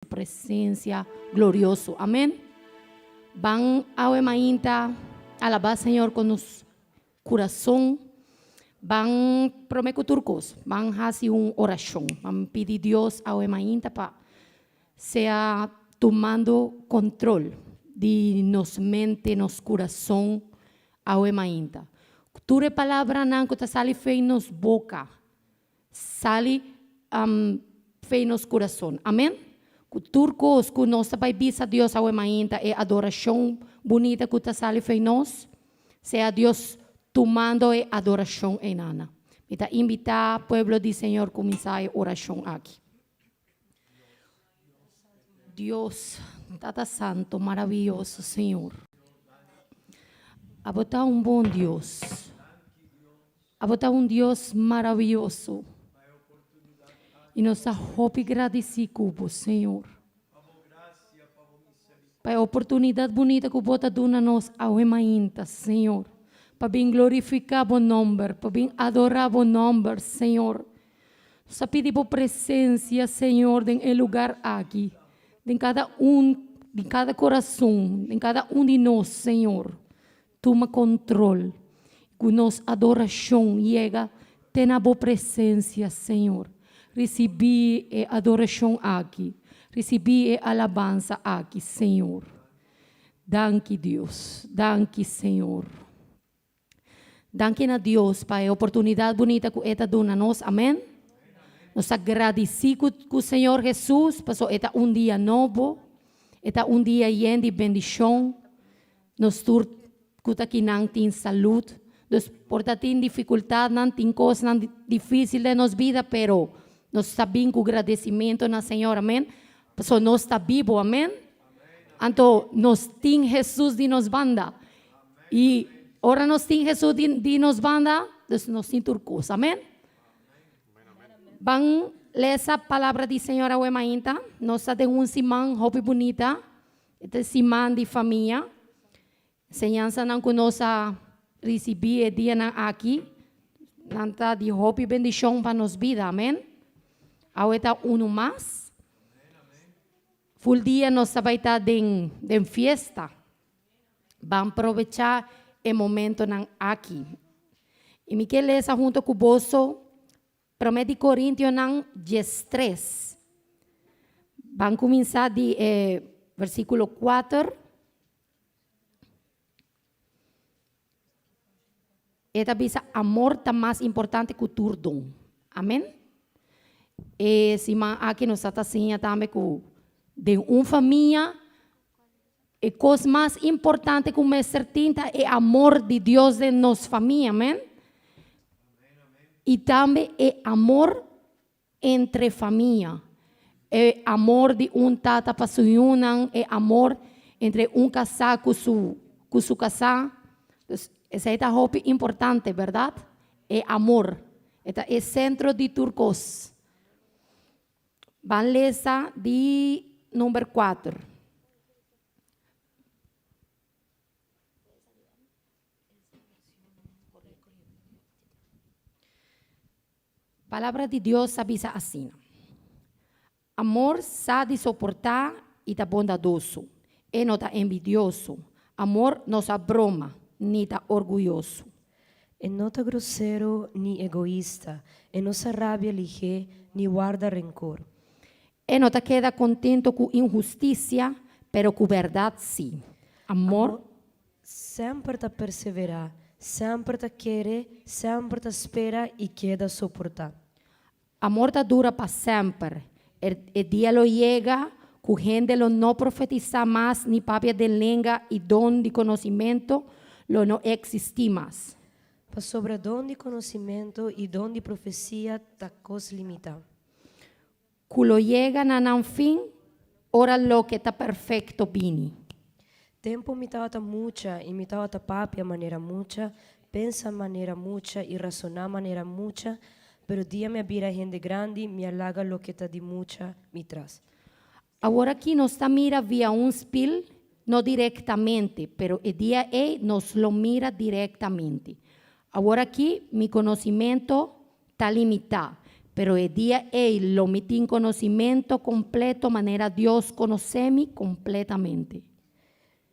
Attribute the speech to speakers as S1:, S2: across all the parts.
S1: Presencia glorioso. Amen. Ban awe mainta alaba Señor con nos curason. Ban prome cu tur cos, ban haci un oracion. Ban pidi Dios awe mainta pa sea tumando control di nos mente, nos curason awe mainta. Tur e palabranan cu ta sali fei nos boca, Sali fe nos kurason. Amen. Ku tur kos ku nos ta bai bisa Dios awe mainta, e adorashon bunita ku ta sali fe nos, sea Dios tumando e adorashon einana. Mi ta invitá pueblo di Señor kuminsá e orashon aki. Dios, Tata Santo, maraviyoso Señor. Abo ta un bon Dios. Abo ta un Dios maraviyoso. I nos ta hopi gradisí ku bo, Señor, pa e oportunidat bunita ku bo ta duna nos awe mainta, Señor, pa bin glorifiká bo nòmber, pa bin adorá bo nòmber, Señor. Nos ta pidi bo presencia, Señor, den e lugar aki, den cada un, den cada corazon, den cada un di nos, Señor. Tuma control, cu nos adoracion yega te na bo presencia, Señor. Ricibi e adoracion aki, ricibi e alabansa aki, Señor. Danki, Dios. Danki, Señor. Danki na Dios pa e oportunidat bunita ku E ta duna nos. Amen. Nos ta gradisí ku ku Señor Hesus pasobra e ta un dia nobo, e ta un dia yen di bendishon. Nos tur ku ta kinan tin salud. Dus por ta tin difikultatnan, tin kosnan difísil den nos bida, pero nos ta bin ku gradesimentu na Señor. Amen. Pasobra nos ta bibu. Amen. Anto nos tin Hesus di nos banda. I ora nos tin Hesus di, di nos banda, dus nos tin tur kos. Amen? Ban lesa palabra di Señor awe mainta. Nos ta den un siman hopi bunita. E ta siman di famia. Enseñansanan ku nos a risibí e dianan aki, nan ta di hopi bendishon pa nos bida. Amen? Awe ta unu mas. Ful dia nos ta bai ta den den fiesta. Ban probecha e momentonan aki. I mi ke lesa hunto ku boso Prome di Korintionan 13. Ban kuminsá di e versíkulo kuater. E ta bisa amor ta mas importante ku tur don. Amen. E siman aki nos ta ta siña tambe ku den un famia e kos mas importante ku mester tin ta e amor di Dios den nos famia. Amen. I tambe e amor entre famia. E amor di un tata pa su yunan, e amor entre un kasá ku su ku su kasá. Dus esei ta hopi importante, bèrdat? E amor. E ta e sentro di tur kos. Ban lesa di number kuater. Palabra di Dios ta bisa asina, Amor sa di soportá i ta bondadoso, e no ta envidioso. Amor no sa broma, ni ta orguyoso.
S2: E no ta grosero ni egoista, e no sa rabia lihé ni warda renkor.
S1: E no ta keda kontento ku inhustisia, pero ku bèrdat sí. Amor.
S2: Amor semper ta perseverá, semper ta kere, semper ta spera i keda soportá.
S1: Amor ta dura pa semper. E dia lo yega ku hende lo no profetisá mas ni papia den lenga i don di konosimentu lo no eksistí mas.
S2: Pasobra don di konosimentu i don di profesia ta kos limitá.
S1: Ku lo yega na nan fin ora loke ta perfekto bini.
S2: Tempu mi tabata mucha i mi tabata papia manera mucha, pensa manera mucha i rasoná manera mucha, pero dia mi a bira hende grandi mi a laga loke ta di mucha mi tras.
S1: Awor aki nos ta mira via un spil, no direktamente, pero e dia ei nos lo mira direktamente. Awor aki mi konosimentu ta limitá. Pero e dia ei lo mi tin conocimento completo manera Dios conoce mi completamente.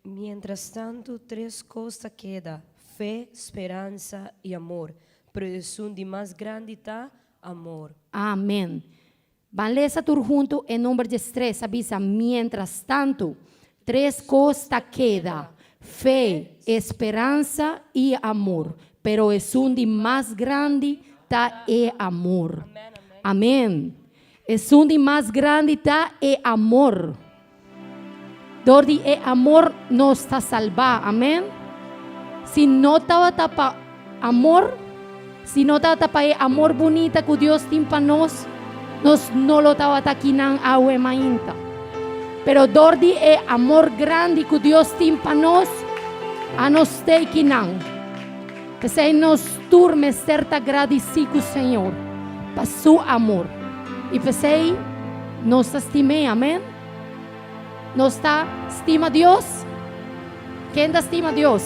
S2: Mientras tanto, tres cos ta keda, fe, speransa y amor, pero esun di mas grandi ta amor.
S1: Amen. Ban lesa tur hunto e number 13 a bisa, Mientras tanto, tres cos ta keda, fe, speransa y amor, pero esun di mas grandi ta e amor. Amen. Esun di mas grandi ta e amor. Dor di e amor nos ta salba. Amen. Si no tabata pa amor, si no tabata pa e amor bunita cu Dios tin pa nos, nos no lo tabata akinan awe mainta. Pero dor di e amor grandi cu Dios tin pa nos, a nos ta akinan. P'esey nos tur mester ta gradici cu Señor pa su amor. Y p'esey nos ta stim'é. Amen. Nos ta stima Dios? Ken ta stima Dios?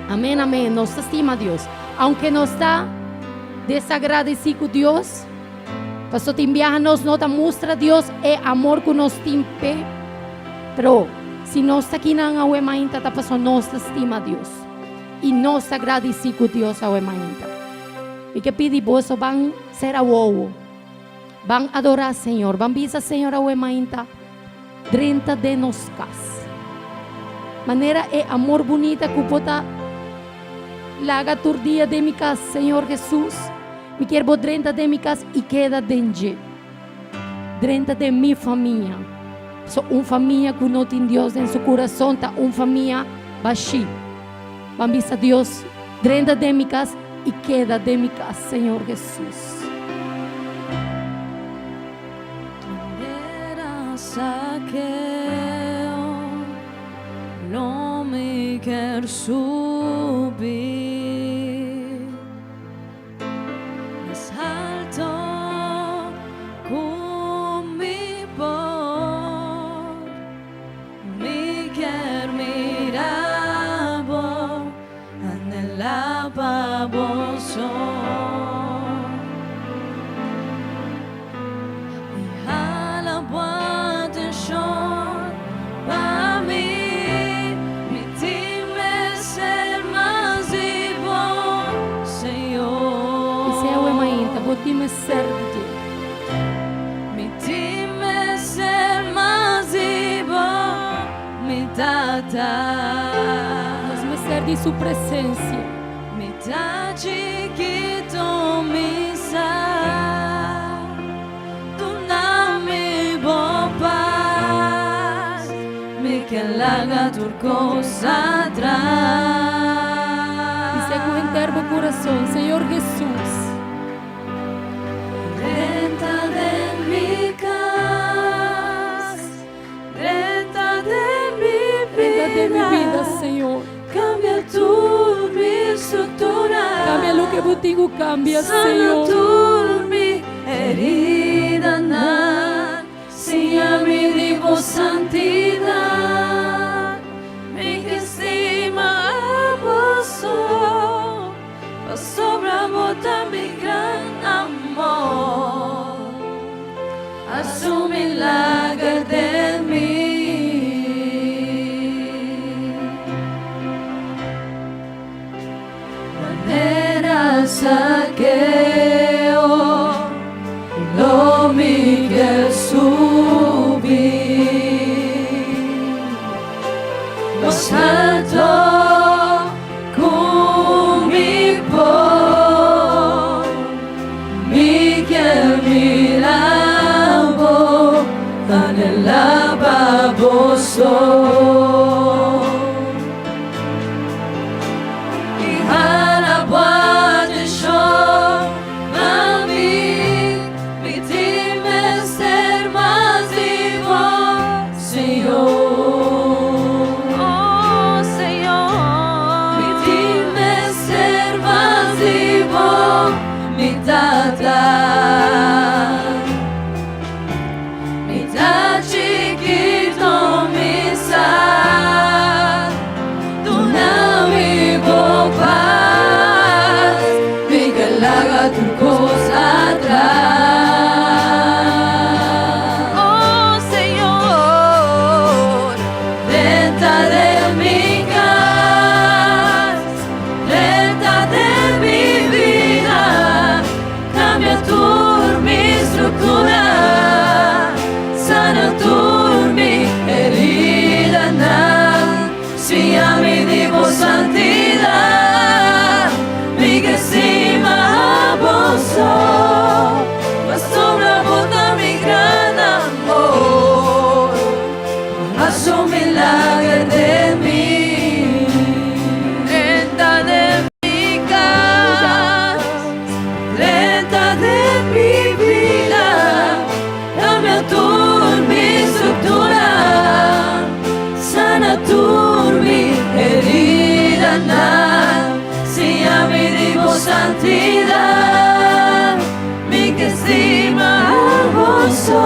S1: Amen, amen. Nos ta stima Dios. Aunke nos ta desagradeci cu Dios, paso tin biaha nos no ta mustra Dios e amor cu nos tin p'e. Pero si nos ta akinan awe mainta ta paso nos ta stima Dios. Y nos ta gradici cu Dios awe mainta. Mi ke pidi boso ban sera wowo. Ban adora Señor. Ban bisa Señor awe mainta, drenta den nos cas. Manera e amor bunita cu bo ta laga tur dia den mi cas, Señor Jesus. Mi kier bo drenta den mi cas y keda den dje. Drenta den mi famia. So un famia cu no tin Dios den su curason ta un famia bashi. Ban bisa Dios, drenta den mi cas y keda den mi cas, Señor Jesus.
S3: Manera Saqueo, lo mi kier subi mas alto cu mi por. Mi kier mira bo, anhela pa bo so. Mi hala bo atencion pa mi, mi tin mester mas di bo, Señor.
S1: Bis'é awe mainta, bo tin mester di dje.
S3: Mi tin mester mas di bo, mi Tata.
S1: Nos mester di su presencia.
S3: Mi ta chikito, mi sa. Duna mi bo pas. Mi ke laga tur cos atras.
S1: Bis'é cu henter bo curason, Señor Jesus.
S3: Drenta den mi cas, drenta den mi
S1: Drenta den mi
S3: bida,
S1: bida, Señor.
S3: Cambia tur mi structura.
S1: Cambia loke bo tin cu cambia,
S3: Sana
S1: Señor.
S3: tur mi heridanan, siña mi di bo santidad. Mi ke stima abo so, pasobra bo ta mi gran amor. Hasi un milager den mi. Manera Saqueo, lo mi kier subi mas alto cu mi por. Mi kier mira bo, anhela pa bo so. I hala bo atencion pa mi, mi tin mester mas di bo, Señor. Oh, Señor. Mi tin mester mas di bo, mi Tata. Mi ta chikito, mi sa. bida, mi ke stima abo so,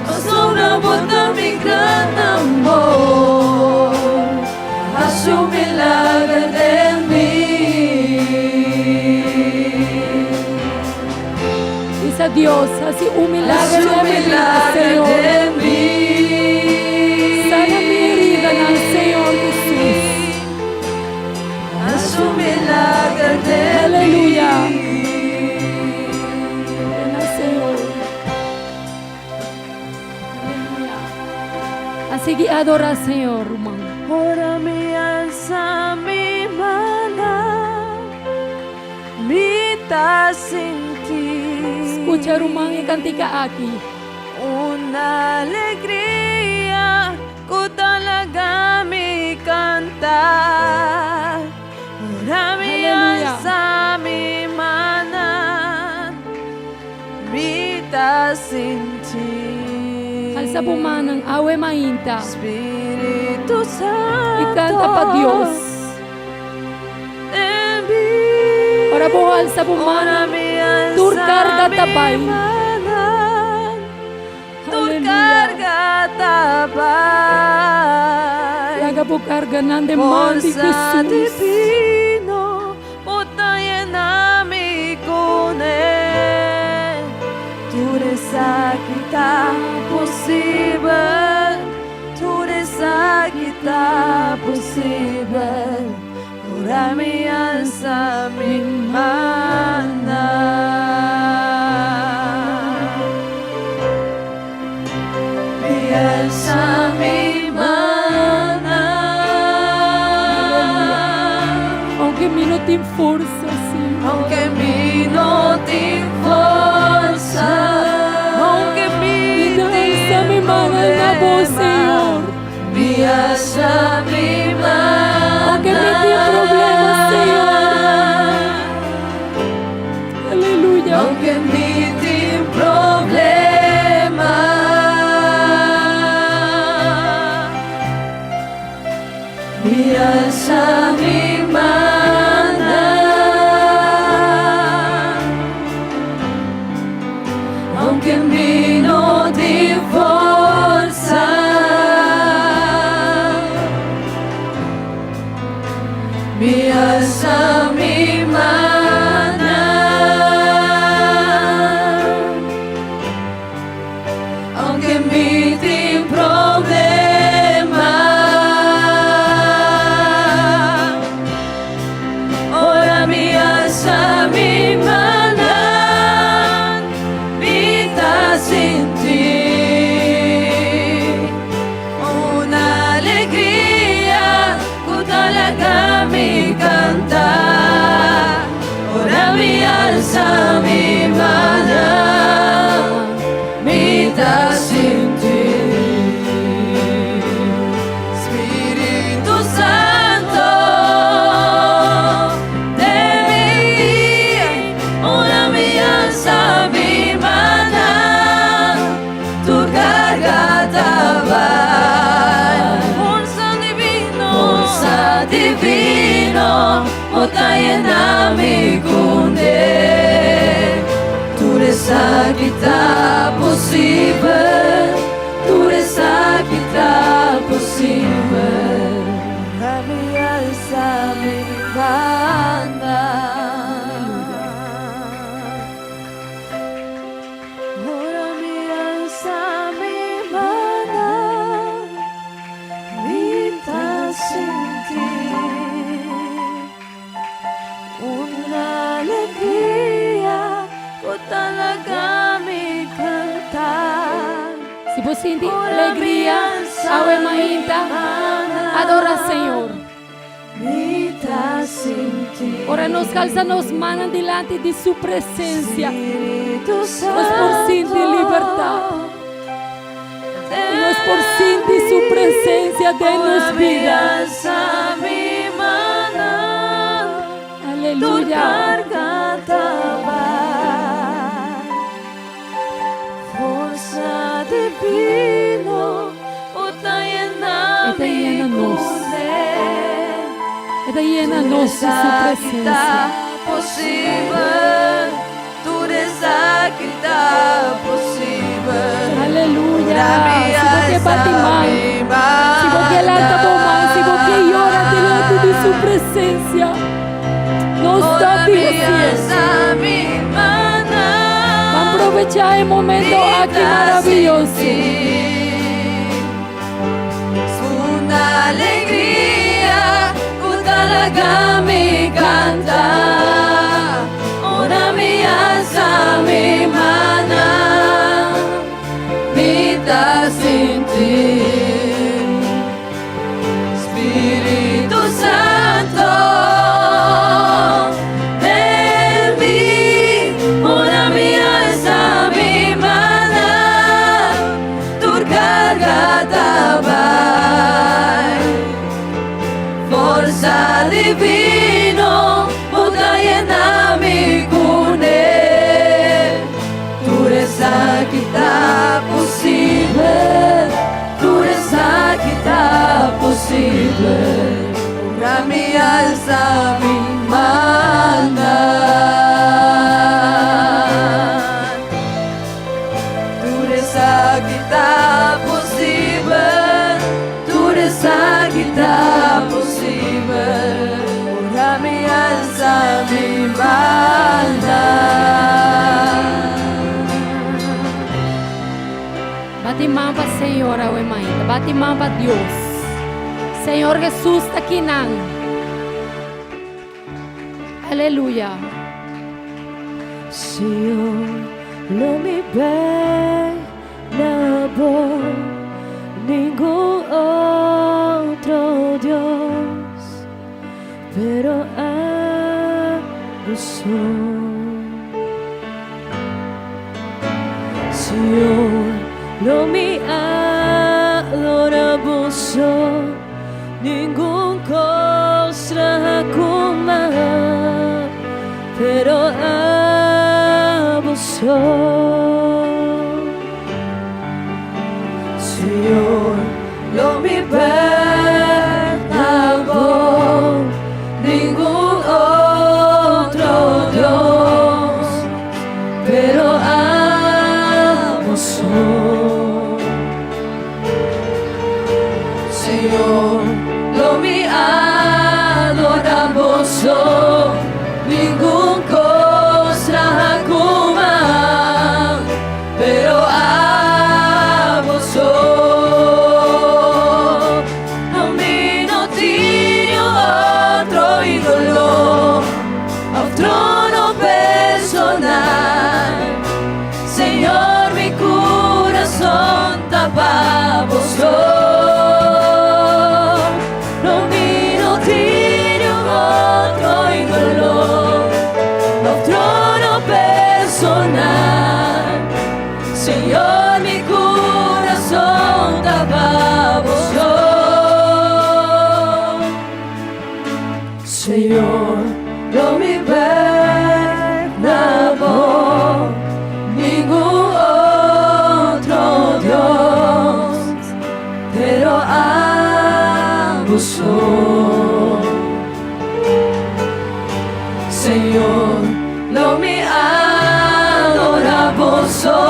S3: pasobra bo ta mi gran amor, hasi un milager den mi.
S1: Bisa Dios, hasi un milager den mi bida, Señor. Sana mi heridanan, Señor Jesus. Aleluya. Yena, Señor. Aleluya. A sigui adora Señor, ruman.
S3: Ora mi alsa mi mannan, mi ta sinti.
S1: Skucha, ruman, e kantika aki.
S3: Un alegria ku ta laga mi kanta. Ora mi
S1: Aleluya.
S3: alsa mi mannan, mi ta sinti.
S1: Alsa bo mannan, awe mainta.
S3: Spiritu Santo.
S1: I kanta pa Dios.
S3: Den mi.
S1: Ora bo alsa bo mannan, tur karga ta bai.
S3: Tur
S1: Aleluya.
S3: karga ta bai.
S1: Laga bo karganan den man di
S3: Forsa
S1: Jesus.
S3: divino, bo ta yena mi kuné. Tur esaki ta posibel, tur esaki ta posibel. Ora mi alsa mi mannan. Mi alsa mi mannan.
S1: Aunke mi no tin forsa, Señor.
S3: Aunke mi no tin forsa, aunke mi
S1: Mi alsa mi mannan na bo, Señor.
S3: Mi alsa mi mannan.
S1: Aunke mi tin problema, Señor. Aleluya.
S3: Aunke mi tin problema. Mi alsa mi mannan. Aunke mi no tin forsa. Mi alsa mi mannan. Aunke mi tin problema. Ora mi alsa mi mannan, mi ta sinti un alegria ku ta laga mi kanta. Ora mi alsa mi mannan, mi ta sinti Spiritu Santo den mi. Ora mi alsa mi mannan, tur karga ta bai. Forsa divino, forsa divino, bo ta yena mi kuné. Tur esaki ta posibel, tur esaki ta posibel. Ora mi alsa mi mannan. Ora mi alsa mi mannan, mi ta sinti un alegria ku ta laga mi kanta.
S1: Si bo sinti alegria, awe mainta, adora Señor.
S3: Mi ta sinti
S1: Ora nos alsa nos mannan dilanti di su presensia.
S3: Spiritu
S1: Nos por sinti libertat. I nos por sinti su presensia den nos bida.
S3: Alsa mi mannan, tur
S1: Aleluya.
S3: karga ta bai. Forsa divino, bo ta yena
S1: E ta yena
S3: mi
S1: nos.
S3: kuné.
S1: E ta yena nos di su presensia.
S3: posibel, tur esaki ta posibel.
S1: Aleluya. Si bo ke bati man, si bo ke lanta bo man, si bo ke yora dilanti di su presencia, no stop di hacié. Ban probecha e momento aki maraviyoso.
S3: Un alegria ku ta laga mi kanta. Ora mi alsa mi mannan, mi ta sinti Spiritu Santo den mi. Ora mi alsa mi mannan, tur karga ta bai. Forsa divino, bo ta yena mi kuné. Tur esaki ta posibel, tur esaki ta posibel. Ora mi alsa mi mannan. Tur esaki ta posibel, tur esaki ta posibel. Ora mi alsa mi mannan.
S1: Bati man pa Señor, awe mainta. Bati man pa Dios. Señor Jesus ta akinan. Aleluya.
S2: Señor, lo mi bèk na bo, ningun otro Dios, pero abo so. Señor, lo mi adorá bo so, ningun kos traha ku man, pero abo so.
S3: Señor, lo mi bèk na bo, ningun otro Dios, pero abo so. Señor, lo mi adorá bo so, ningun kos traha ku man, pero abo so. No mi no tin otro ídolo, òf trono personal. Señor, mi kurason ta pa bo so. No mi no tin otro ídolo, òf trono personal. Señor, mi kurason ta pa bo so. Señor, lo mi bèk na bo, ningun otro Dios, pero abo so. Señor, lo mi adorá bo so,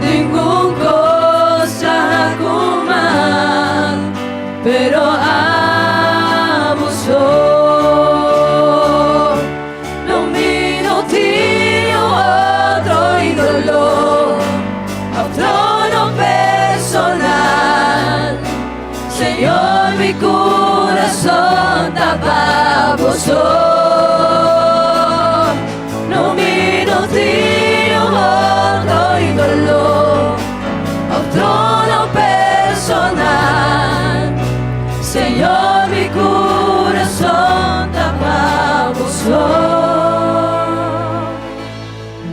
S3: ningun kos traha ku man, pero abo so. No mi no tin otro ídolo, òf trono personal. Señor, mi kurason ta pa bo so. No mi no tin otro ídolo, òf trono personal. Señor, mi kurason ta pa bo so.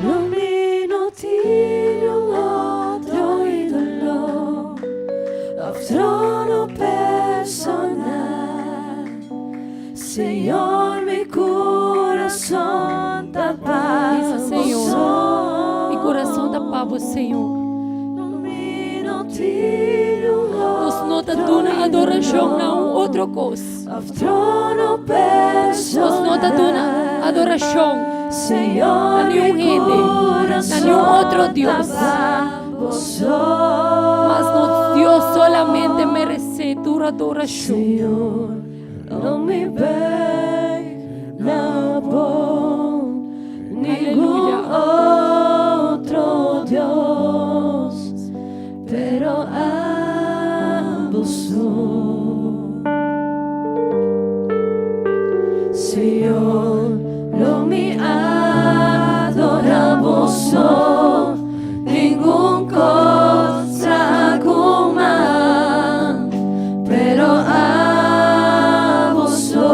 S3: No mi no tin otro ídolo, òf trono personal. Señor, mi kurason ta pa
S1: Bisa, Señor. Mi kurason ta pa bo, Señor.
S3: No mi no tin
S1: Nos no ta duna adorashon na un otro kos.
S3: Òf trono
S1: Nos no ta duna
S3: personal.
S1: adorashon
S3: Señor,
S1: na
S3: mi
S1: niun hende, na niun otro
S3: kurason
S1: Dios.
S3: ta pa bo so.
S1: Mas nos Dios solamente meresé tur adorashon.
S3: Señor, lo mi bai na bo ningun
S1: Aleluya.
S3: otro Dios, pero abo so. Señor, lo mi adorá bo so, ningun kos traha ku man, pero abo so.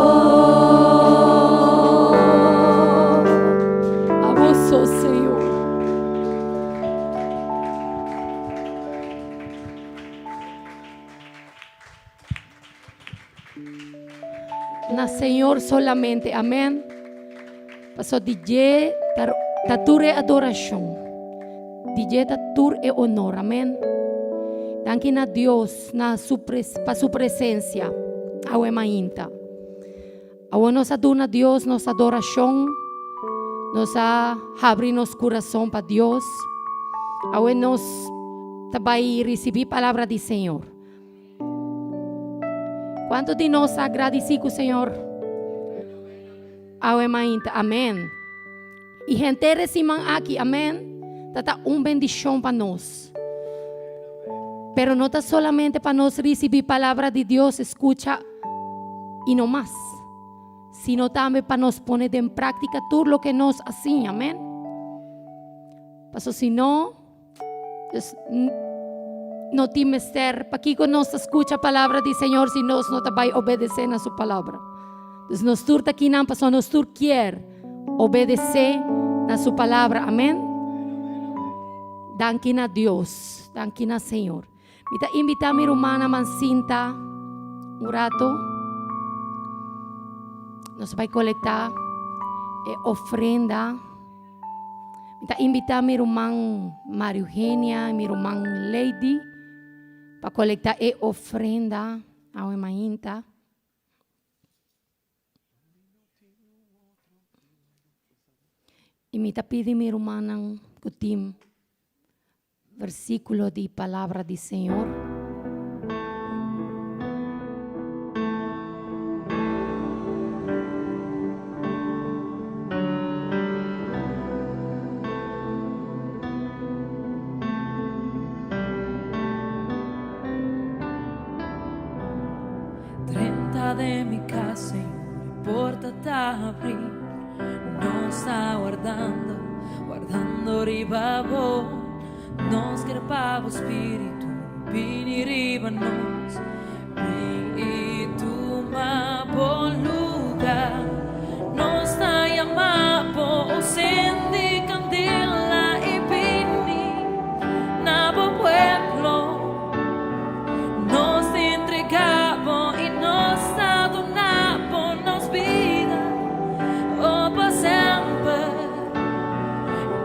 S1: Abo so, Señor. Na Señor solamente, amèn. Paso di dje ta tur e adorashon, di dje ta tur e honor, amèn. Danki na Dios na su pa su presensia awe mainta. Awe nos a duna Dios nos adorashon, nos a habri nos kurason pa Dios. Awe nos ta bai risibí palabra di Señor. Kuantu di nos a gradisí ku Señor awe mainta? Amèn. I henter e siman aki, amèn, ta ta un bendishon pa nos. Pero no ta solamente pa nos risibí palabra di Dios, skucha i no mas, sino tambe pa nos pone den práktika tur loke nos a siña, amèn. Pasobra si no, Dus no tin mester. Pakiko nos ta skucha palabra di Señor si nos no ta bai obedesé na su palabra? Dus nos tur ta kinan pasobra nos tur kier obedesé na su palabra. Amén. Danki na Dios. Danki na Señor. Mi ta invitá mi rumannan sinta un rato. Nos bai kolektá e ofrenda. Mi ta invitá mi ruman Maria Eugenia i mi ruman Lady pa kolektá e ofrenda awe mainta. I mi ta pidi mi rumannan ku tin Versíkulo di Palabra di Señor.
S3: Drenta den mi kas, Señor, e porta ta habrí. Nos ta wardando, wardando riba bo. Nos ker pa bo spiritu bini riba nos. Bin i tuma bo lugar. Nos ta yama bo, sendi kandela i bini na bo pueblo. Nos ta entrega bo i nos ta duna bo nos bida, oh, pa semper.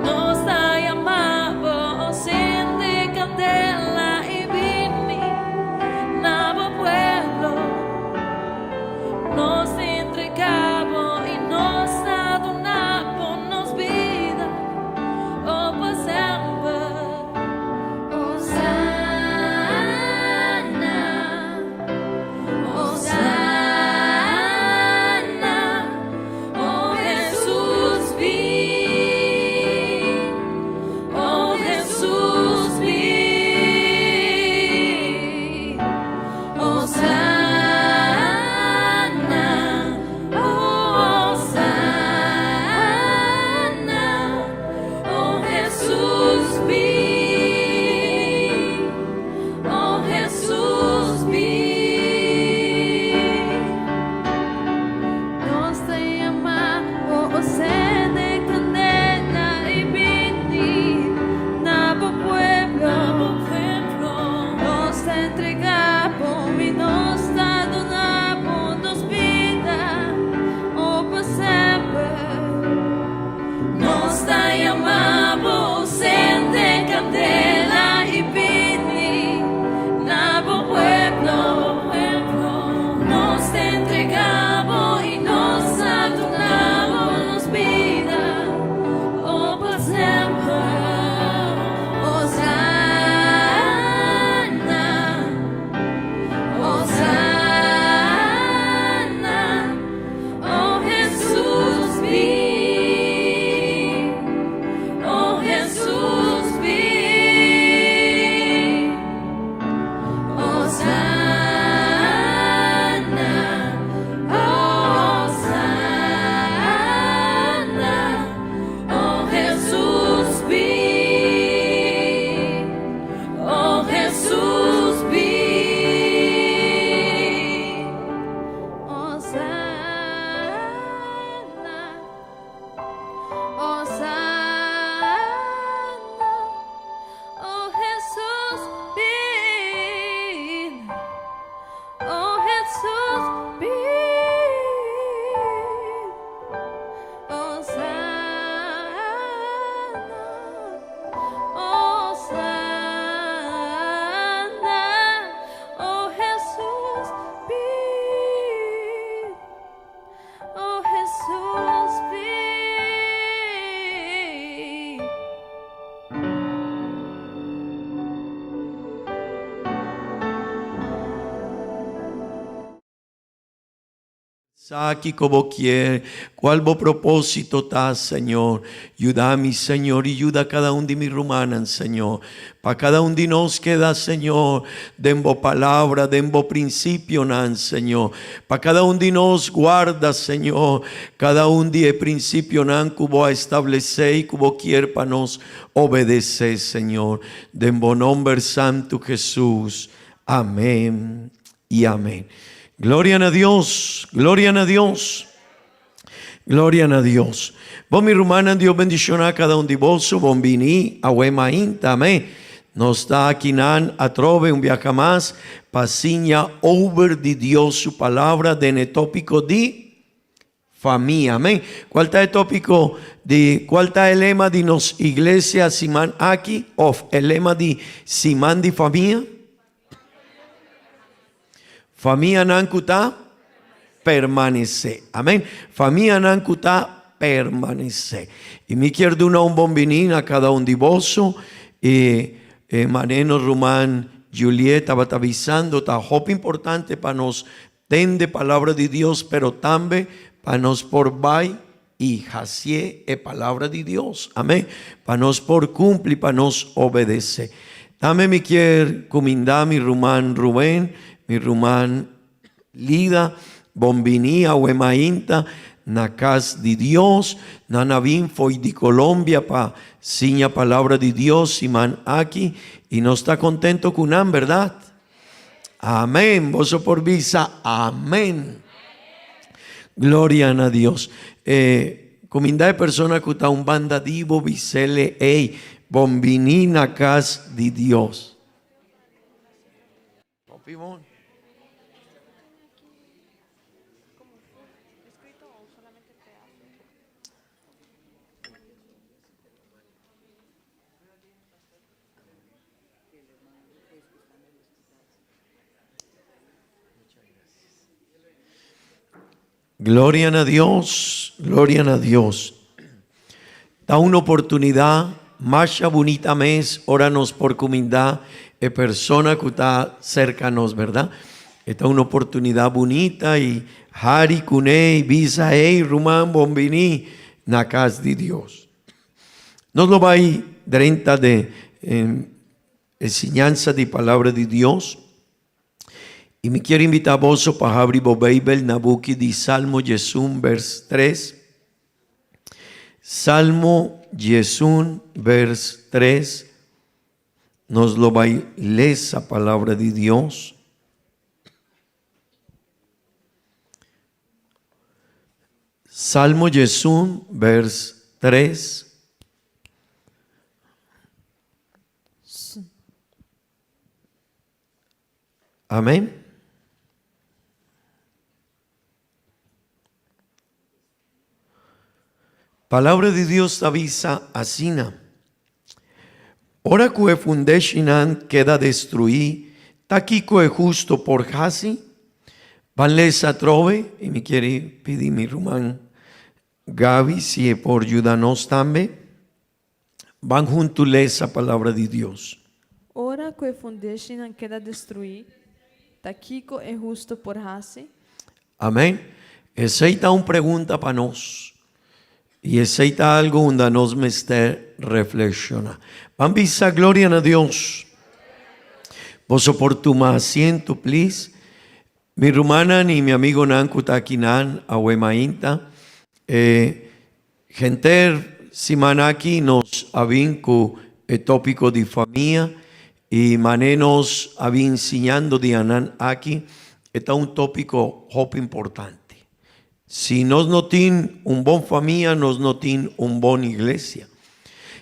S3: Nos ta yama bo, sende kandela i bini na bo pueblo. Nos ta entrega bo i nos ta duna bo nos bida, oh, pa semper. Hosanna, Hosanna, oh Jesus bin, oh Jesus bin. Hosanna, oh Hosanna, Oh Jesus bin, oh Jesus bin. Nos ta yama bo, sende kandela i bini na bo pueblo. Nos ta entrega bo i nos ta duna bo nos bida, oh pa semper. Nos ta yama bo, sende kandela i bini na bo pueblo. Nos ta entrega bo i nos ta duna bo nos
S4: Sa kiko bo kier, cual bo proposito ta, Señor. Yuda mi, Señor, y yuda cada un di mi rumannan, Señor. Pa cada un di nos keda, Señor, den bo palabra, den bo principionan, Señor. Pa cada un di nos guarda, Señor, cada un di e principionan cu bo a establece y cu bo kier pa nos obedece, Señor. Den bo nomber santo, Jesus. Amén y amén. Gloria na Dios, gloria na Dios. Gloria na Dios. Bon mi rumannan, Dios bendiciona cada un di boso. Bon bini awe mainta, amén. Nos ta akinan atrobe un biaha mas pa siña over di Dios su palabra den e tópico di famia. Amén. Cual ta e tópico di, cual ta e lema di nos iglesia siman aki of e lema di siman di famia? Famianan ku ta permanesé. Amén. Famianan ku ta permanesé. I mi kier duna un bon biní na kada un di boso. I e manera nos ruman Juliet tabata bisando ta hopi importante pa nos tende palabra di Dios, pero tambe pa nos por bai i hasié e palabra di Dios. Amén. Pa nos por cumpli, pa nos obedece. Tambe mi kier cuminda mi ruman Ruben, mi ruman Lida, bon bini awe mainta na cas di Dios. Nan a bin fo'i di Colombia pa siña palabra di Dios siman aki y nos ta contento cu nan, berdad? Amén. Boso por bisa amén. Gloria na Dios. Eh, kuminda e persona ku ta un banda di bo bisele ei, bon bini na kas di Dios. Hopi bon. Gloria na Dios, gloria na Dios. Ta un oportunidad masha bunita mes ora nos por cuminda e persona cu ta cerca nos, verdad? E ta un oportunidad bunita y hari cune y bisa, hey, ruman, bon bini na cas di Dios. Nos lo bai drenta de e siñansa di Palabra di Dios. I mi kier invitá boso pa habri bo Beibel na buki di Salmo diesun bers tres. Salmo diesun bers tres. Nos lo bai lesa Palabra di Dios. Salmo diesun vers tres. Amen. Palabra di Dios ta bisa asina, Ora ku e fundeshinan keda destruí, ta kiko e husto por hasi? Ban lesa atrobe, i mi kier pidi mi ruman Gaby si e por yuda nos tambe. Ban huntu lesa Palabra di Dios.
S5: Ora ku e fundeshinan keda destruí, ta kiko e husto por hasi?
S4: Amén. Esei ta un pregunta pa nos. I esei ta algu unda nos mester reflekshoná. Ban bisa gloria na Dios. Boso por tuma asiento, please. Mi rumannan i mi amigonan ku ta akinan awe mainta, e henter siman aki nos a bin ku e tópiko di famia i manera nos a bin siñando dianan aki, e ta un tópiko hopi importante. Si nos no tin un bon famia, nos no tin un bon iglesia.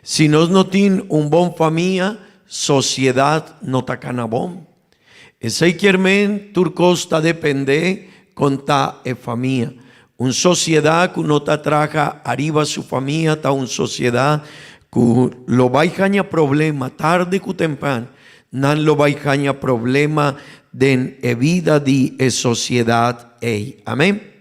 S4: Si nos no tin un bon famia, sosiedat no ta kana bon. Esei kier men tur kos ta dependé kon ta e famia. Un sosiedat ku no ta traha ariba su famia ta un sosiedat ku lo bai haña problema tarde ku tempran. Nan lo bai haña problema den e bida di e sosiedat ei. Amen.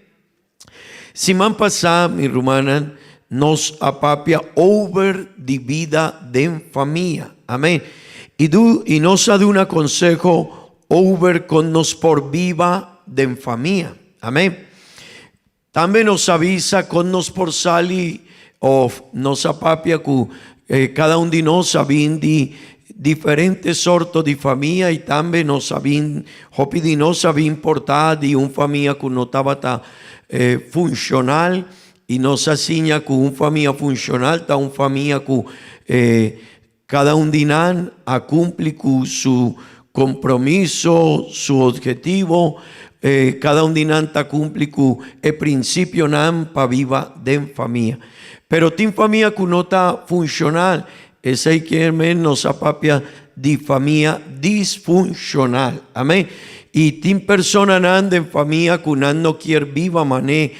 S4: Siman pasá, mi rumannan, nos a papia over di bida den famia. Amen. I du, i nos a duna konseho over kon nos por biba den famia. Amen. Tambe nos a bisa kon nos por sali òf nos a papia ku kada un di nos a bin di diferente sorto di famia i tambe nos a bin, hopi di nos a bin portá di un famia ku no tabata funshonal i nos a siña ku un famia funshonal ta un famia ku Kada un di nan a kumpli ku su kompromiso, su ophetivo, kada un di nan ta kumpli ku e prinsipionan pa biba den famia. Pero tin famia ku no ta funshonal, esei kier men nos a papia di famia disfunshonal. Amen. I tin personanan den famia ku nan no kier biba manera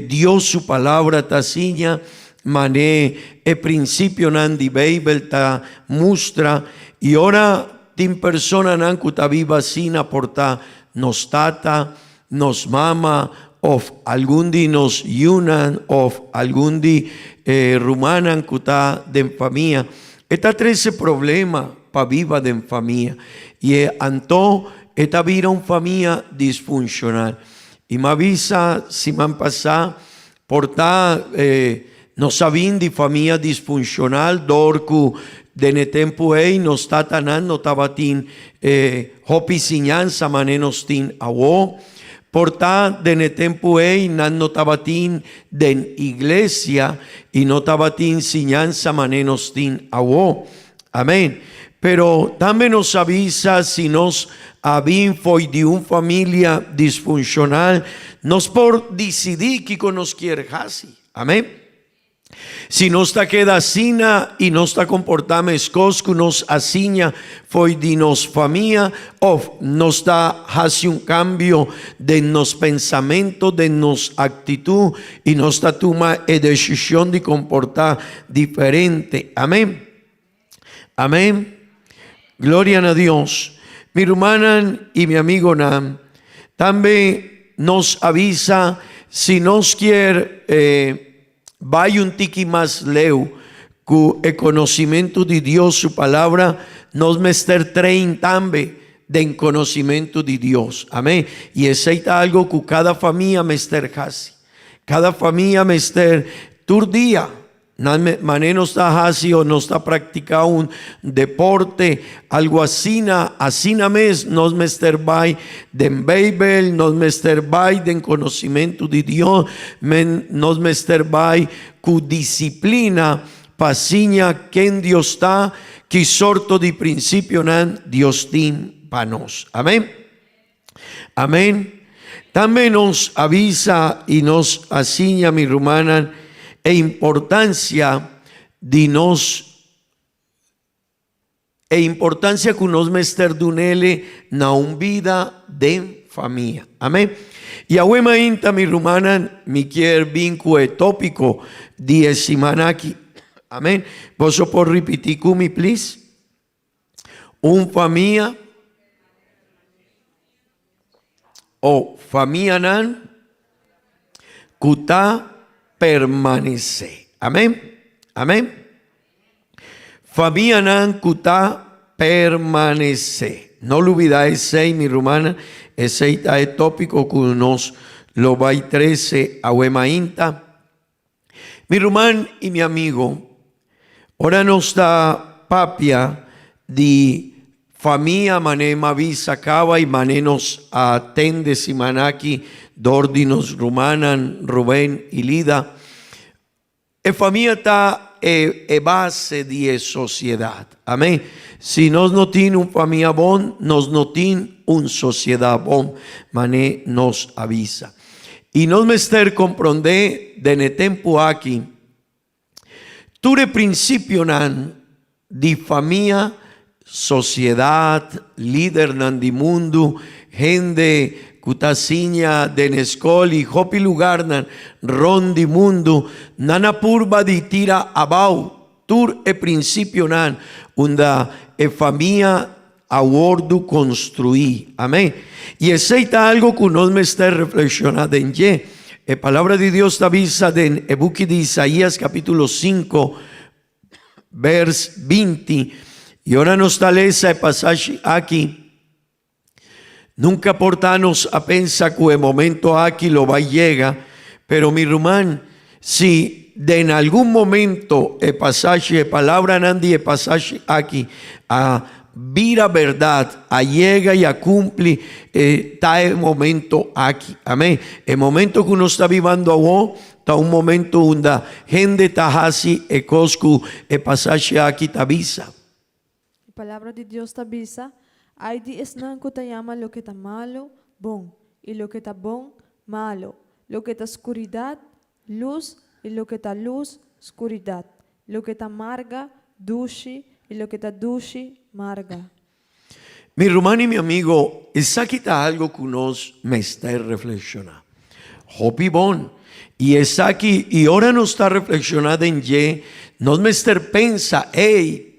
S4: Dios su Palabra ta siña, Man'é e prinsipionan di Beibel ta mustra, i ora tin personanan ku ta biba asina por ta nos tata, nos mama òf algun di nos yunan òf algun di e rumannan ku ta den famia. E ta trese problema pa biba den famia i e anto e ta bira un famia disfunshonal. I m'a bisa siman pasá Por ta nos a bin di famia disfunshonal dor ku den e tempu ei nos tatanan no tabatin e hopi siñansa manera nos tin awo. Por ta den e tempu ei nan no tabatin den iglesia i no tabatin siñansa manera nos tin awo. Amén. Pero tambe nos a bisa si nos a bin fo'i di un familia disfuncional, nos por dicidí kico nos kier haci. Amén. Si nos ta keda asina i nos ta comportá mescos cu nos a siña fo'i di nos famia, of nos ta haci un cambio den nos pensamento, den nos actitud, i nos ta tuma e decision di comportá diferente. Amén. Amén. Gloria na Dios. Mi rumannan i mi amigonan, tambe nos a bisa si nos kier eh, bai un tiki mas leu ku e konosimentu di Dios su palabra, nos mester train tambe den konosimentu di Dios. Amén. I esei ta algo ku kada famia mester hasi. Kada famia mester tur dia Nan manera nos ta hasi o nos ta practica un deporte, algo asina, asina mes nos mester bai den Bijbel, nos mester bai den conocimento di Dios, men nos mester bai cu disciplina pa siña ken Dios ta, ki sorto di principionan Dios tin pa nos. Amen. Amén. Tambe nos a bisa i nos a siña, mi rumannan, e importancia di nos, e importancia cu nos mester dunele na un bida den famia. Amén. I awe mainta, mi rumannan, mi kier bin cu e topico di e siman aki. Amén. Boso por ripiti cu mi, please? Un famia o famianan ku ta permanesé. Amén. Amén. Famianan ku ta permanesé. No lubidá esei, mi rumannan. Esei ta e tópiko ku nos lo bai trese awe mainta. Mi ruman i mi amigo, ora nos ta papia di famia manera mi a bisa caba i manera nos a tende siman aki dor di nos rumannan Ruben i Lida, e famia ta e e base di e sociedad. Amen. Si nos no tin un famia bon, nos no tin un sociedad bon, manera nos a bisa. I nos mester komprondé den e tempu aki tur e prinsipionan di famia, sosiedat, lidernan di mundu, hende ku ta siña den e skol i hopi lugarnan rònt di mundu, nan a purba di tira abou tur e prinsipionan unda e famia a wordu konstruí. Amén. I esei ta algu ku nos mester reflekshoná den dje. E Palabra di Dios ta bisa den e buki di Isaías kapítulo 5, bèrs 20. I ora nos ta lesa e pasashi aki, nunka por ta nos a pensa ku e momento aki lo bai yega. Pero mi ruman, si den algun momento e pasashi, e palabranan di e pasashi aki a bira berdad, a yega y a cumpli, e ta e momento aki. Amen. E momento cu nos ta bibando awo ta un momento unda hende ta haci e cos cu e pasashi aki ta bisa.
S5: E Palabra di Dios ta bisa, Ai di esnan ku ta yama loke ta malu, bon, i loke ta bon, malu, loke ta skuridat, lus, i loke ta lus, skuridat, loke ta marga, dushi, i loke ta dushi, marga.
S4: Mi ruman i mi amigo, esaki ta algo ku nos mester reflekshoná. Hopi bon. I esaki, i ora nos ta reflekshoná den dje, nos mester pensa, Ey,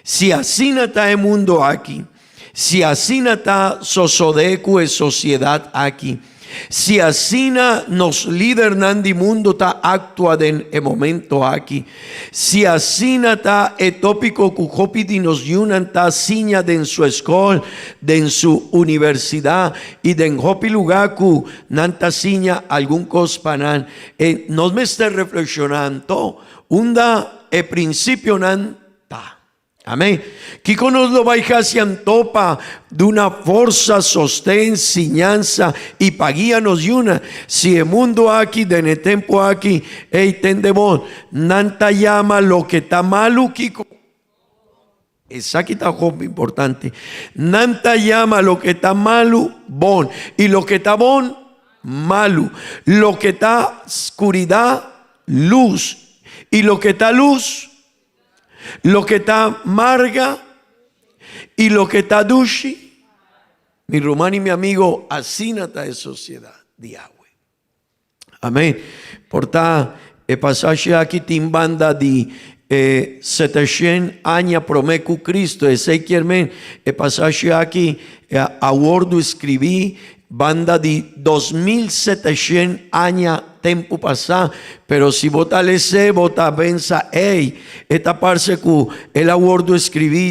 S4: si asina ta e mundo aki, si asina ta sosodé ku e sosiedat aki, si asina nos lidernan di mundo ta aktua den e momento aki, si asina ta e tópiko ku hopi di nos yunan ta siña den su eskol, den su universidat i den hopi lugá ku nan ta siña algun kos pa nan, e nos mester reflekshoná anto unda e prinsipionan ta. Amén. Kiko nos lo bai hasi anto pa duna forsa, sosten, siñansa i pa guia nos yunan? Si e mundu aki, den e tempu aki, ei tende bon, nan ta yama loke ta malu kiko? Esaki ta hopi importante. Nan ta yama loke ta malu bon i loke ta bon malu. Loke ta skuridat, lus i loke ta lus, Loke ta marga i loke ta dushi, mi ruman i mi amigo, asina ta e sosiedat di awe. Amen. Por ta e pasashi aki tin banda di e seteshen aña promé ku Cristo. Esei kier men e pasashi aki a wordu skribí Banda di 2700 aña tempu pasá, pero si bo ta les'é bo ta pensa, Ey, e ta parse ku el a wòrdu eskribí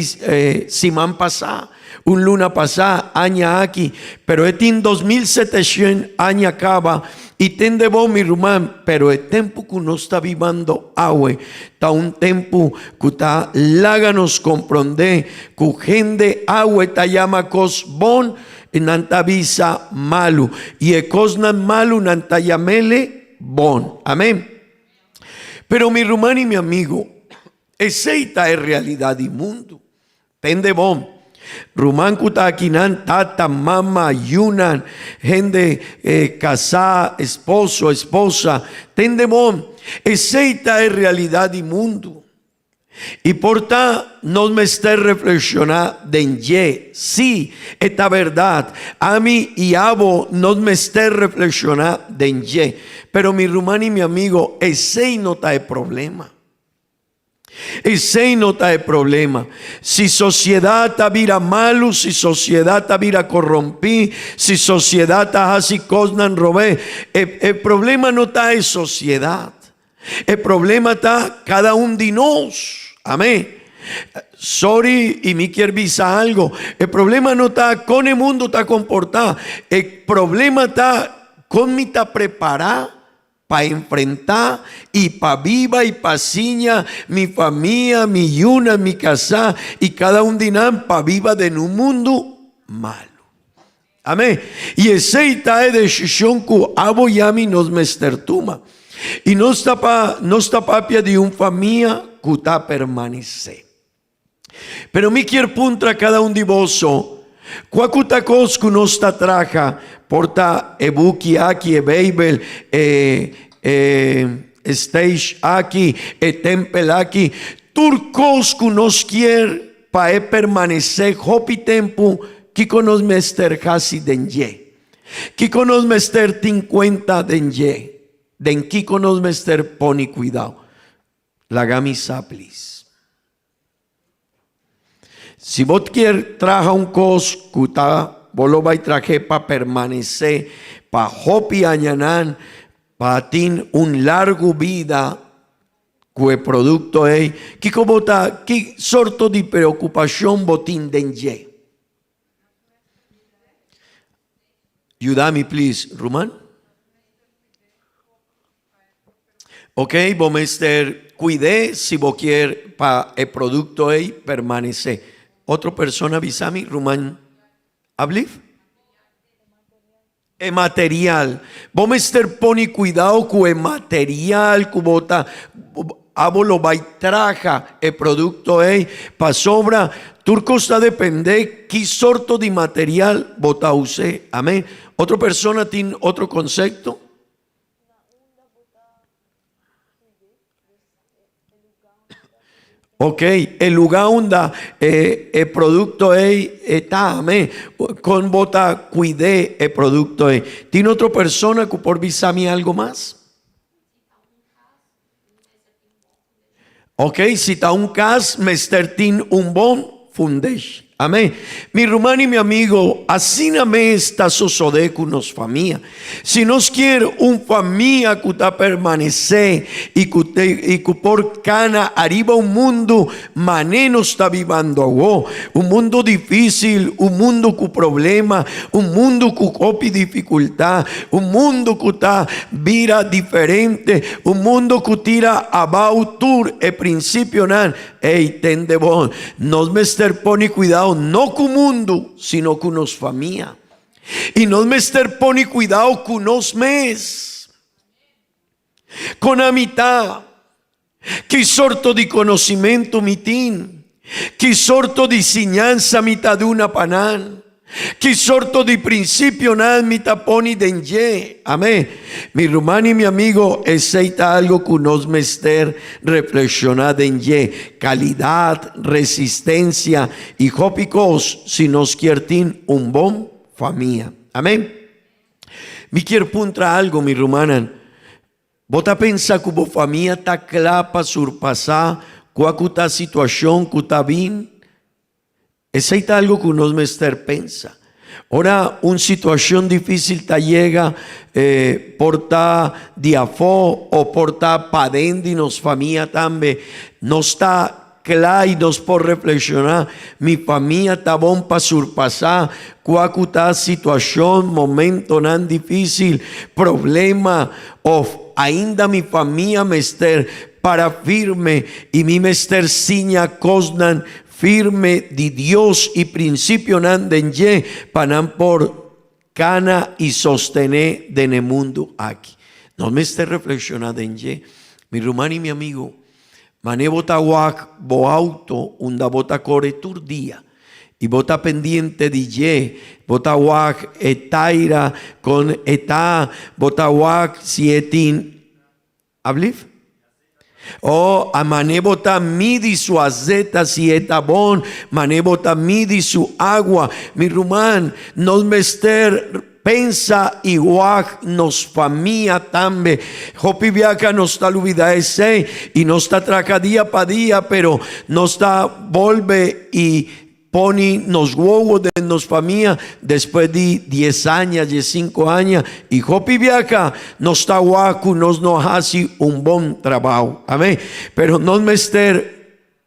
S4: siman pasá, un luna pasá, aña aki, pero e tin 2700 aña kaba i tende bo, mi ruman, pero e tempu ku nos ta bibando awe ta un tempu ku ta laga nos komprondé ku hende awe ta yama kos bon I nan ta bisa malu, i e kosnan malu nan ta yam'ele bon. Amen. Pero mi ruman i mi amigu, esei ta e realidat di mundu. Tende bon. Ruman ku ta akinan, tata, mama, yunan, hende kasá, esposo, esposa, tende bon. Esei ta e realidat di mundu. I por ta nos mester reflekshoná den dje. Sí, e ta bèrdat. Ami i abo nos mester reflekshoná den dje. Pero mi ruman i mi amigo, esei no ta e problema. Esei no ta e problema. Si sosiedat ta bira malu, si sosiedat ta bira korrompí, si sosiedat ta hasi kosnan robé, e e problema no ta e sosiedat. E problema ta cada un di nos. Amén. Sorry y mi kier bisa algo. E problema no ta con e mundo ta comporta. E problema ta con mi ta prepara pa enfrenta y pa biba y pa siña mi famia, mi yuna, mi casa y cada un di nan pa biba den un mundo malo. Amén. I esei ta e desishon ku abo i ami nos mester tuma. I nos ta pa nos ta papia di un famia ku ta permanesé. Pero mi kier puntra kada un di boso, kua ku ta kos ku nos ta traha, por ta e buki aki, e Beibel, e e stage aki, e tempel aki, tur kos ku nos kier Pa e permanesé hopi tempu, kiko nos mester hasi den dje? Kiko nos mester tin kuenta den dje? Den kiko nos mester pone kuidou? Laga mi sa plis. Si bo kier traha un kos ku ta bo lo bai trah'é pa permanesé pa hopi añanan, pa tin un largu bida, Ku e produkto ei, kiko bo ta, ki sorto di preokupashon bo tin den dje? Yuda mi please, ruman. Ok, bo mester cuid'é si bo kier pa e producto ey permanece. Otro persona bisa mi, ruman Ablif? E material. Bo mester pone cuidao cu e material cu bo ta abo lo bay traha e producto ey pasobra tur cos ta depende ki sorto di material bo ta use. Amen. Otro persona tin otro concepto? Ok, e lugar unda e, e producto ei ta, amén. Con bo ta cuidé e producto ei. Tin otro persona cu por bisa mi algo mas? Ok, si ta un cas, mester tin un bon fundeshi. Amén. Mi ruman y mi amigo, asina mes ta sosode cu nos famia. Si nos kier un famia cu ta permanece y cu te, y cu por cana ariba un mundo mane nos ta bibando awo, un mundo dificil, un mundo cu problema, un mundo cu hopi dificultad, un mundo cu ta bira diferente, un mundo cu tira abao tur e principionan, Ey, tende bon, nos mester pone cuidao no cu mundu, sino cu nos famia. Y nos mester pone cuidao cu nos mes. Con ami ta? Ki sorto di conocimento mi tin? Ki sorto di siñansa mi ta duna pa nan? Ki sorto di principionan mi ta poni den dje? Amén. Mi ruman y mi amigo, esey ta algo cu nos mester reflexiona den dje. Calidad, resistencia y hopi cos si nos kier tin un bon famia. Amén. Mi kier puntra algo, mi rumannan. Bo ta pensa cu bo famia ta cla pa surpasa cua cu ta situacion cu ta bin? Esei ta algu ku nos mester pensa. Ora un situashon difísil ta yega, e por ta di afó o por ta paden di nos famia tambe, nos ta kla i nos por reflekshoná, Mi famia ta bon pa surpasá kua ku ta situashon, momentonan difísil, problema òf ainda mi famia mester para firme i mi mester siña kosnan Firme di Dios i prinsipionan den dje pa nan por kana i sostené den e mundu aki. Nos mester reflekshoná den dje. Mi ruman i mi amigu, mane bo ta wak bo outo unda bo ta kore tur dia i bo ta pendiente di dje, bo ta wak e taira kon e ta, bo ta wak si e tin Ablief? Oh, a mane bo ta midi su azeta si e ta bon, mane bo ta midi su agua. Mi ruman, nos mester pensa i wak nos famia tambe. Hopi biaha nos ta lubida esei i nos ta traha dia pa dia, pero nos ta bolbe i Poni nos wowo den nos famia despues di dies aña, diesinco aña y hopi biaha nos ta wak cu nos no haci un bon trabao. Amen. Pero nos mester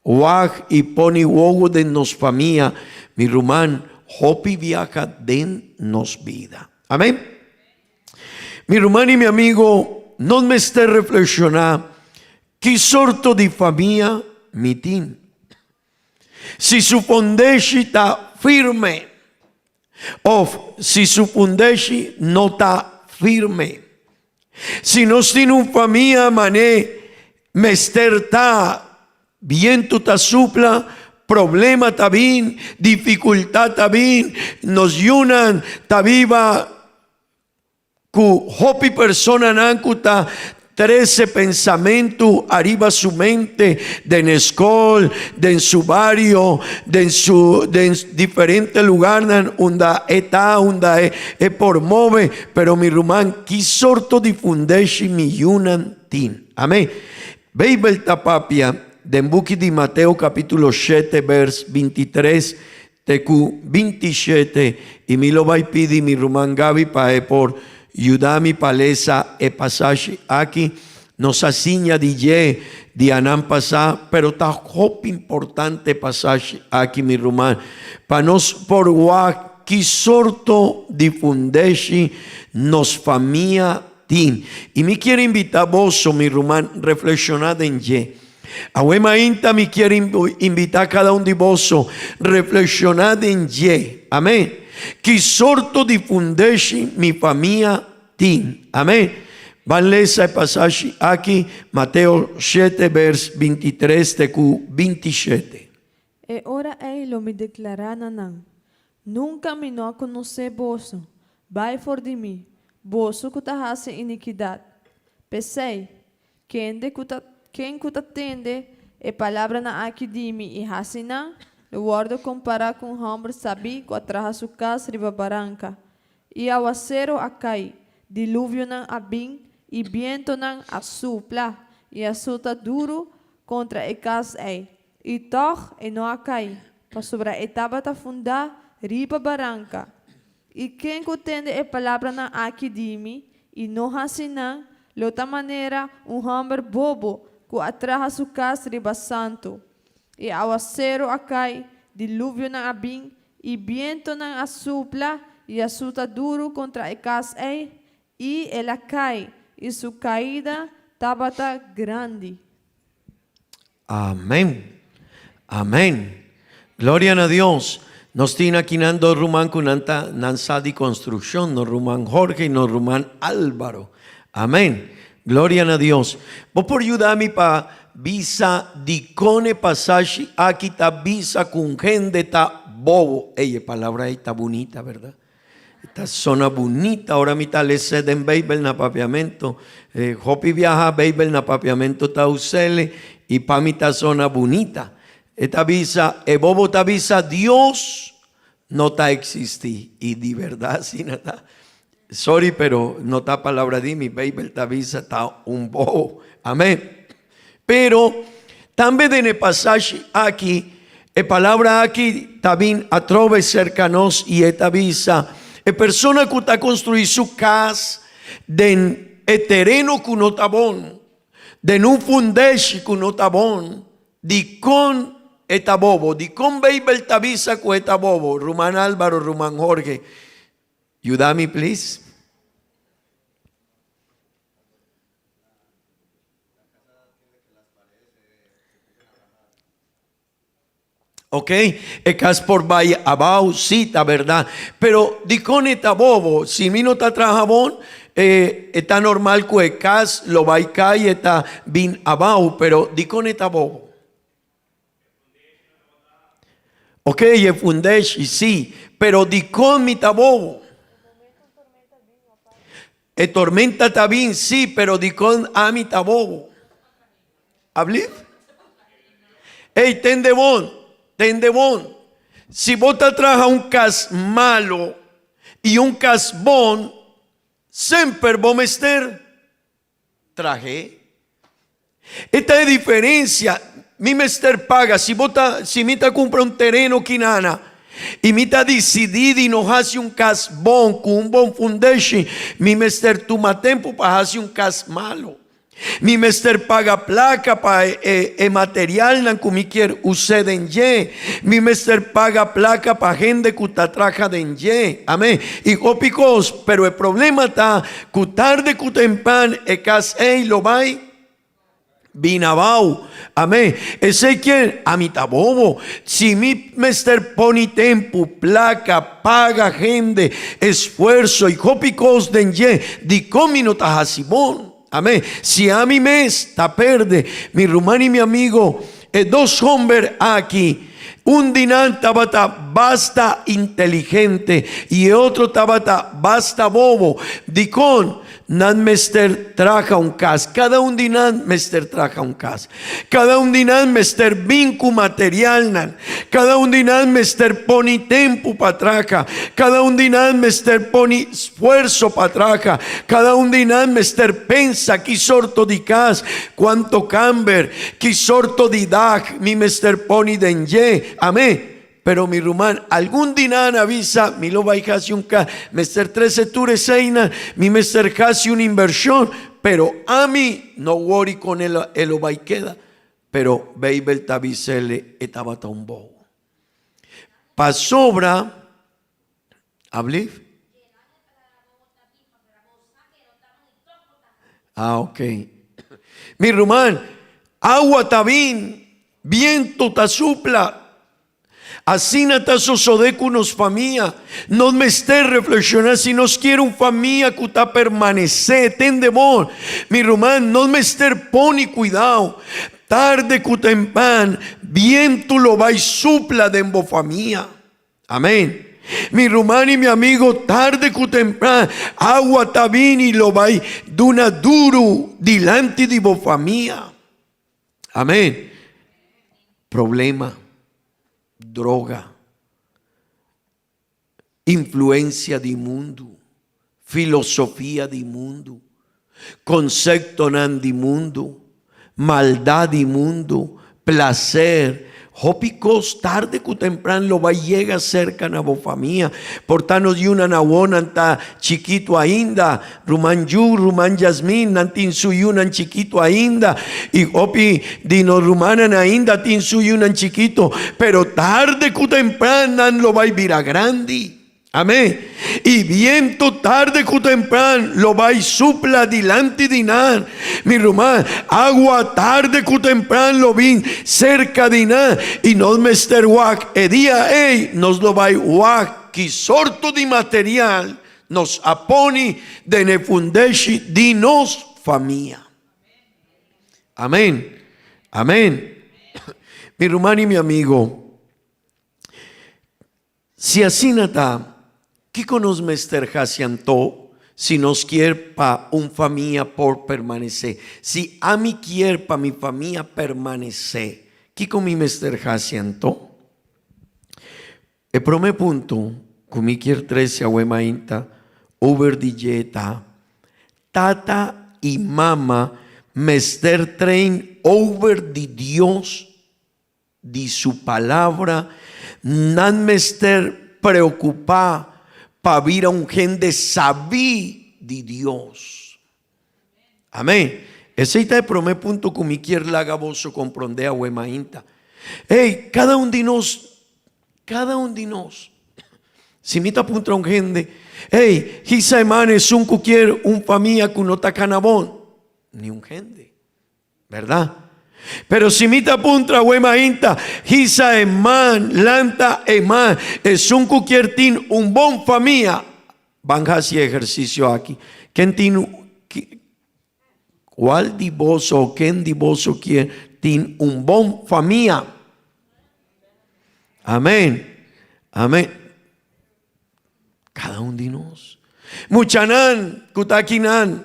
S4: wak y poni wowo den nos famia, mi ruman, hopi biaha den nos bida. Amen. Mi ruman y mi amigo, nos mester reflexiona ki sorto di famia mi tin. Si su fundeshi ta firme of si su fundeshi no ta firme. Si nos tin un famia mané mester ta, bientu ta supla, problema ta bin, dificultad ta bin, nos yunan ta biba Ku hopi personanan ku ta trese pensamentu ariba su mente den e skol, den su bario, den su den diferente lugarnan unda e ta, unda e e por move, pero mi ruman ki sorto di fundeshi mi yunan tin? Amen. Beibel ta papia den buki di Mateo kapitulo shete bers 23 Te ku 27 i mi lo bai pidi mi ruman Gaby pa e por yuda mi pa lesa e pasashi aki. Nos a siña di dje dianan pasá, pero ta hopi importante e pasashi aki mi ruman, pa nos por wak ki sorto di fundeshi nos famia. tin. I mi kier invitá boso, mi ruman, reflekshoná den dje. Awe mainta mi kier invitá kada un di boso reflekshoná den dje. Amén. Ki sorto di fundeshi mi famia tin? Amén. Ban lesa e pasashi aki, Mateo shete bers 23 te ku 27.
S5: E ora ei lo mi deklará na nan, Nunka mi no a konosé boso. Bai for di mi, boso ku ta hasi inikidat. P'esei, kende ku ta ken ku ta tende e palabranan aki di mi i hasi nan, lo wòrdu kompará ku un hòmber sabí ku a traha su kas riba baranka. I awaseru a kai, diluvionan a bin i bientonan a supla i a suta duru kontra e kas ei. I tòg e no a kai, pasobra e tabata fundá riba baranka. I ken ku tende e palabranan aki di mi i no hasi nan, lo ta manera un hòmber bobo ku a traha su kas riba santu. I awaseru a kai, diluvionan a bin, i bientonan a supla i a suta duru kontra e kas ei, i el a kai, i su kaida tabata grandi.
S4: Amén. Amén. Gloria na Dios. Nos tin aki nan dos ruman ku nan ta nan sa di konstrukshon, nos ruman Jorge i nos ruman Álvaro. Amén. Gloria na Dios. Bo por yuda mi pa bisa dikon e pasashi aki ta bisa ku un hende ta bobo? Ey, e palabra ei ta bunita, bèrdat? Ta sona bunita ora mi ta lesa den Beibel na papiamentu. Hopi biaha Beibel na papiamentu ta us'el i pa mi ta sona bunita. E ta bisa, e bobo ta bisa Dios no ta eksistí. I di bèrdat asina ta. Sorry pero no ta palabra di mi, Beibel ta bisa ta un bobo. Amén. Pero tambe den e pasashi aki, e palabra aki ta bin atrobe serka nos i e ta bisa, e persona ku ta konstruí su kas den e tereno ku no ta bon, den un fundeshi ku no ta bon, dikon e ta bobo? Dikon Beibel ta bisa ku e ta bobo? Ruman Álvaro, ruman Jorge, yuda mi please. Ok, e cas por bai abao, sí, ta verdad. Pero dikon e ta bobo? Si mi no ta traha bon, e, e ta normal ku e cas lo bai kai, e ta bin abao, pero dikon e ta bobo? Ok, e fundeshi, sí, pero dikon mi ta bobo? E tormenta ta bin, sí, pero dikon ami ta bobo? Ablif? Ey, tende bon, tende bon. Si bo ta traha un kas malo i un kas bon, semper bo mester trah'é. E ta e diferencia. Mi mester paga. Si bo ta, si mi ta cumpra un tereno kinana y mi ta dicidi di no haci un cas bon cu un bon fundeshi, mi mester tuma tempo pa haci un cas malo. Mi mester paga placa pa e, e materialnan cu mi kier us'é den dje. Mi mester paga placa pa hende cu ta traha den dje. Amen. Y hopi cos, pero e problema ta Ku tarde ku tempan e kas ei lo bai bin abao. Amén. Esei kien? Ami ta bobo. Si mi mester poni tempu, plaka, paga hende, esfuerso i hopi kos den dje, dikon mi no ta hasi bon? Amén. Si ami mes ta perde. Mi ruman i mi amigo, e dos homber aki, un di nan tabata basta inteligente i e otro tabata basta bobo. Dikon? Nan mester traha un kas. Kada un di nan mester traha un kas. Kada un di nan mester bin ku materialnan. Kada un di nan mester poni tempu pa traha. Kada un di nan mester poni sfuerso pa traha. Kada un di nan mester pensa ki sorto di kas, kuanto kamber, ki sorto di dak mi mester poni den dje. Amén. Pero mi ruman, algun di nan a bisa, mi lo bai hasi un kas, mester trese tur eseinan, mi mester hasi un invershon, pero ami no wori kon e lo bai keda. Pero Beibel ta bis'el e tabata un bobo. Pasobra, ablief? Ah, ok. Mi ruman, awa ta bin, biento ta supla. Asina ta sosodé ku nos famia. Nos mester reflekshoná si nos kier un famia ku ta permanesé. Tende bon, mi ruman, nos mester pone kuidao. Tarde ku tempan, bientu lo bai supla den bo famia. Amén. Mi ruman i mi amigo, tarde ku tempran, awa ta bini lo bai duna duru dilanti di bo famia. Amén. Problema, droga, influencia di mundu, filosofia di mundu, konseptonan di mundu, maldat di mundu, plaser, hopi kos tarde ku tempran lo bai yega serka na bo famia. Por ta nos yunan awor nan ta chikitu ainda, ruman Yu, ruman Jasmin nan tin su yunan chikitu ainda i hopi di nos rumannan ainda tin su yunan chikitu, pero tarde ku tempran nan lo bai bira grandi. Amén. I bientu tarde ku tempran lo bai supla dilanti di nan. Mi ruman, agua tarde ku tempran lo bin serka di nan i nos mester wak e dia ei nos lo bai wak ki sorto di material nos a poni den e fundeshi di nos famia. Amén. Amén. Mi ruman i mi amigo, Si asina ta, kiko nos mester hasi anto si nos kier pa un famia por permanesé? Si ami kier pa mi famia permanesé, kiko mi mester hasi anto? E promé punto ku mi kier trese awe mainta over di dje ta, Tata i mama mester train over di Dios di su palabra, nan mester preokupá pa bira un hende sabí di Dios. Amén. Esei ta e promé punto ku mi kier laga boso komprondé awe mainta. Ey, kada un di nos, kada un di nos, si mi ta puntra un hende, ey, hisa e man esun ku kier un famia ku no ta kana bon? Ni un hende. Berdad? Pero si mi ta puntra awe mainta, hisa e man, lanta e man, esun ku kier tin un bon famia, ban hasi e ehersisio aki. Ken tin, kual di boso o ken di boso kier tin un bon famia? Amen. Amen. Kada un di nos. Muchanan ku ta akinan,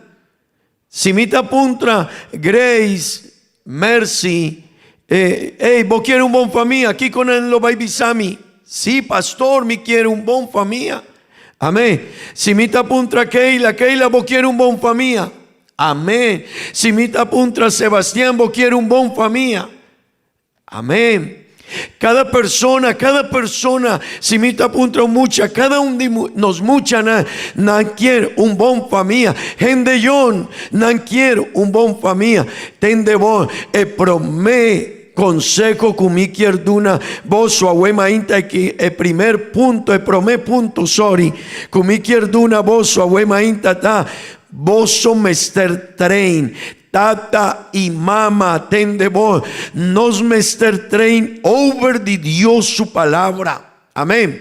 S4: si mi ta puntra Grace, Mercy, eh, ey, bo kier un bon famia? Kiko nan lo bai bisa mi? Sí, pastor, mi kier un bon famia. Amén. Si mi ta puntra Keila, Keila, bo kier un bon famia? Amén. Si mi ta puntra Sebastián, bo kier un bon famia? Amén. Cada persona, cada persona, si mi ta puntra un mucha, cada un di nos mucha nan, nan kier un bon famia. Hende yon, nan kier un bon famia. Tende bon, e promé conseho ku mi kier duna boso awe mainta ki e primer punto, e promé punto, sorry, ku mi kier duna boso awe mainta ta, boso mester train Tata i mama, tende bo, nos mester train over di Dios su palabra. Amen.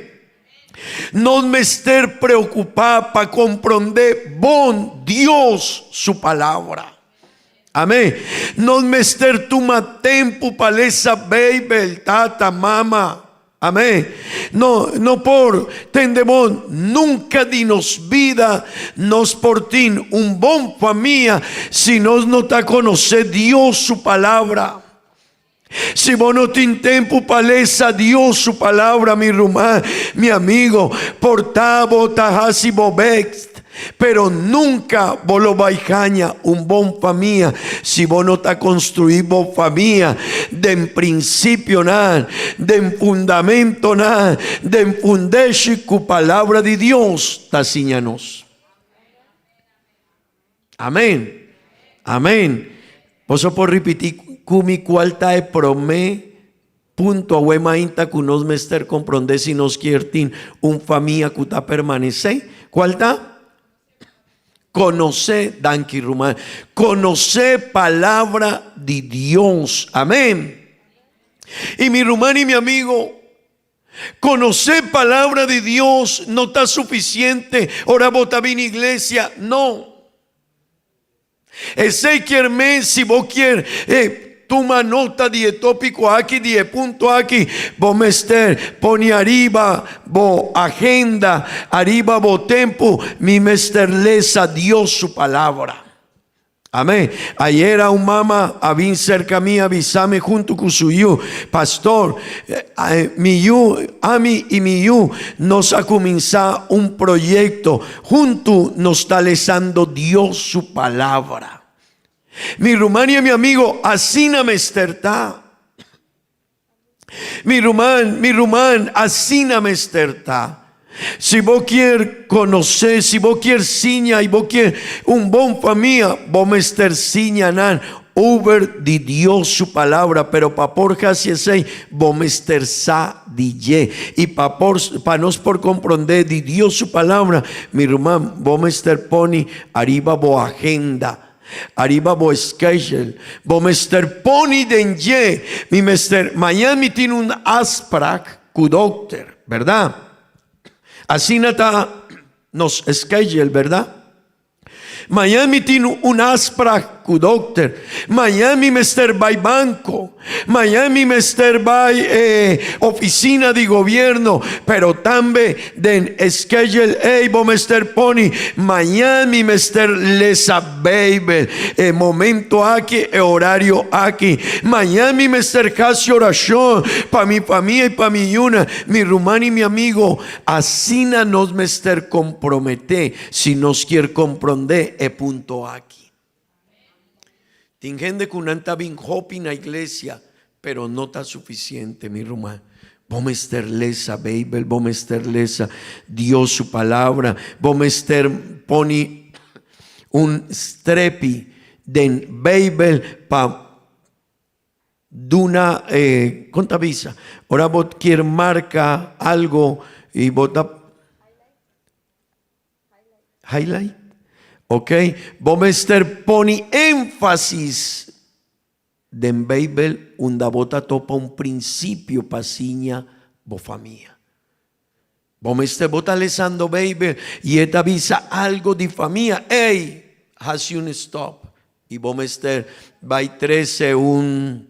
S4: Nos mester preocupa pa comprende bon Dios su palabra. Amen. Nos mester tuma tempo pa lesa Bijbel, tata, mama. Amén. No, no por, tende bon, nunca di nos bida nos por tin un bon famia si nos no ta conoce Dios su palabra. Si bo no tin tempo pa lesa Dios su palabra, mi ruman, mi amigo, por ta bo ta haci bo best. Pero nunka bo lo bai haña un bon famia si bo no ta konstruí bo famia den prinsipionan, den fundamentonan, den fundeshi ku Palabra di Dios ta siña nos. Amén. Amén. Boso por ripití ku mi kual ta e promé punto awe mainta ku nos mester komprondé si nos kier tin un famia ku ta permanesé? Kual ta? Konosé, danki ruman, konosé palabra di Dios. Amén. I mi ruman i mi amigo, konosé palabra di Dios no ta sufisiente ora bo ta bini iglesia, no. Esei kier men si bo kier e tuma nota di e tópiko aki, di e punto aki, bo mester pone ariba bo agenda, ariba bo tempu, mi mester lesa Dios su palabra. Amén. Ayera un mama a bin serka mi a bisa mi huntu ku su yu, Pastor, mi yu, ami i mi yu nos a kuminsá un proyekto Huntu nos ta lesando Dios su Palabra. Mi ruman i mi amigo, asina mester ta. Mi ruman, mi ruman, asina mester ta. Si bo kier konosé, si bo kier siña i bo kier un bon famia, bo mester siña nan over di Dios su Palabra, pero pa por hasi esei, bo mester sa di dje. I pa por, pa nos por komprondé di Dios su Palabra, mi ruman, bo mester poni ariba bo agenda, ariba bo schedule, bo mester poni den dje. Mi mester, mañan mi tin un afsprak ku dokter, bèrdat? Asina ta nos schedule, bèrdat? Mañan mi tin un afsprak ku dokter. Mañan mi mester bai banko. Mañan mi mester bai e ofisina di gobierno. Pero tambe den schedule ei bo mester poni, mañan mi mester lesa Beibel. E momento aki, e horario aki. Mañan mi mester hasi orashon pa mi famia i pa mi yuna, mi ruman i mi amigo. Asina nos mester komprometé si nos kier komprondé e punto aki. Tin hende ku nan ta bin hopi na iglesia, pero no ta sufisiente, mi ruman. Bo mester lesa Beibel, bo mester lesa Dios su Palabra, bo mester pone un strepi den Beibel pa Duna e, kon ta bisa? Ora bo kier marka algo i bo ta highlight. Ok, bo mester pone énfasis den Beibel unda bo ta topa un prinsipio pa siña bo famia. Bo mester bo ta lesando Beibel i e ta bisa algo di famia, ey, hasi un stop i bo mester bai trese un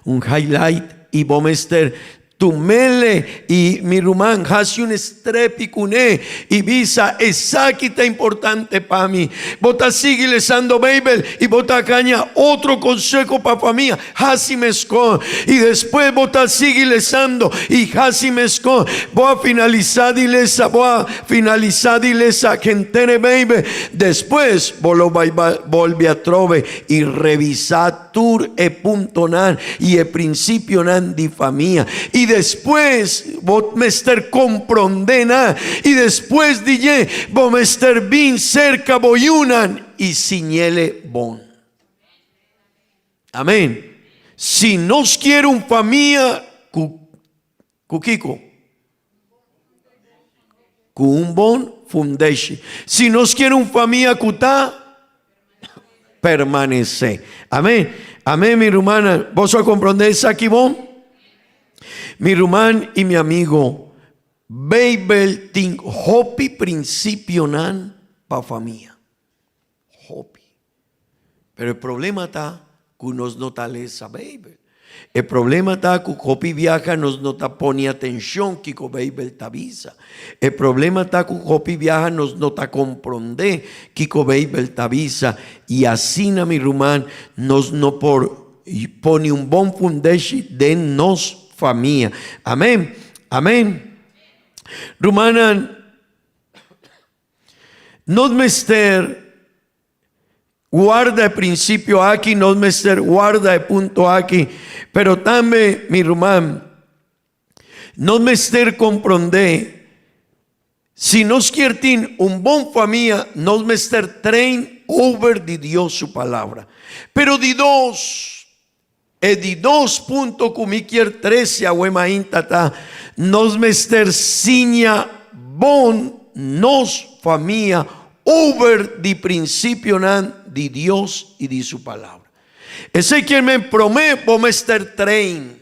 S4: un highlight i bo mester tumele i mi ruman hasi un strepi kuné i bisa esaki ta importante pa mi. Bo ta sigui lesando Beibel i bo ta haña otro konseho pa famia. Hasi meskon. I despues bo ta sigui lesando i hasi meskon. Bo a finalisá di lesa, bo a finalisá di lesa henter e Beibel. Despues bo lo bai bolbe atrobe i revisá tur e puntonan i e prinsipionan di famia. I despues bo mester komprondé nan. I despues di dje bo mester bin serka bo yunan i siñ'ele bon. Amén. Si nos kier un famia ku ku kiko? Ku un bon fundeshi. Si nos kier un famia ku ta permanesé. Amén. Amén, mi rumannan. Boso a komprondé esaki bon? Mi ruman i mi amigo, Beibel tin hopi prinsipionan pa famia. Hopi. Pero e problema ta ku nos no ta lesa Beibel. E problema ta ku hopi biaha nos no ta pone atenshon kiko Beibel ta bisa. E problema ta ku hopi biaha nos no ta komprondé kiko Beibel ta bisa. I asina, mi ruman, nos no por pone un bon fundeshi den nos famia. Amén. Amén. Rumannan. Nos mester warda e prinsipio aki, nos mester warda e punto aki, pero tambe, mi ruman, nos mester komprondé, si nos kier tin un bon famia, nos mester train over di Dios su palabra. Pero di dos, E di dos punto ku mi kier trese awe mainta ta, nos mester siña bon nos famia Over di prinsipionan di Dios i di su Palabra. Esei kier men promé bo mester train.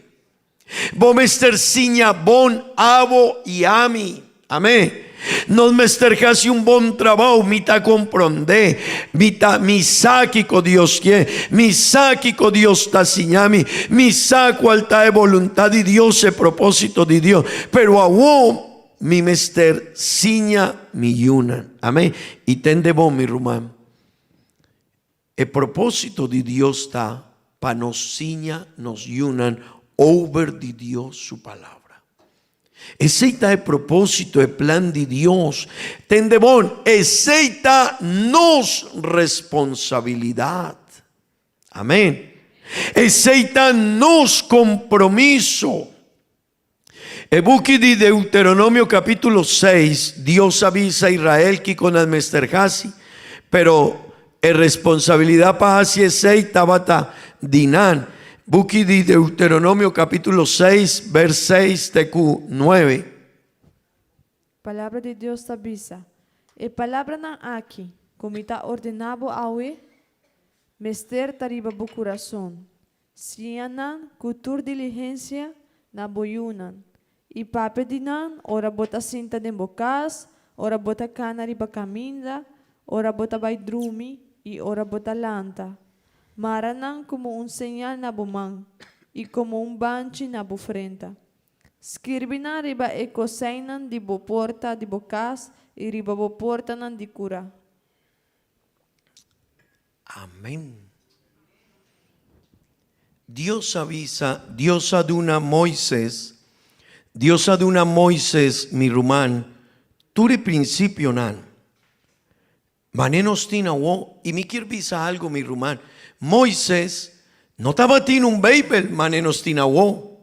S4: Bo mester siña bon abo i ami. Amén. Nos mester hasi un bon trabou. Mi ta komprondé. Mi ta, mi sa kiko Dios ke. Mi sa kiko Dios ta siña mi. Mi sa kual ta e boluntat di Dios, e propósito di Dios. Pero awor mi mester siña mi yunan. Amén. I tende bon, mi ruman. E propósito di Dios ta pa nos siña nos yunan over di Dios su Palabra. Esei ta e propósito, e plan di Dios. Tende bon, esei ta nos responsabilidat. Amén. Esei ta nos kompromiso. E buki di Deuteronomio capítulo 6, Dios a bisa Israel kiko nan mester hasi, pero e responsabilidad pa hasi esei tabata di nan. Buki di Deuteronomio capítulo 6, vers 6 te ku 9.
S5: Palabra di Dios ta bisa, E palabranan aki ku mi ta ordená bo awe, mester ta riba bo kurason. Siña nan ku tur diligensia na bo yunan, i papia di nan ora bo ta sinta den bo kas, ora bo ta kana riba kaminda, ora bo ta bai drumi i ora bo ta lanta. Mara nan komo un señal na bo man i komo un banchi na bo frenta. Skirbi nan riba e koseinan di bo porta di bo kas i riba bo portanan di kura.
S4: Amén. Dios a bisa, Dios a duna Moises, Dios a duna Moises, mi ruman, tur e prinsipionan. Mane nos tin awo, i mi kier bisa algo, mi ruman, Moises no tabatin un Beibel mane nos tin awo.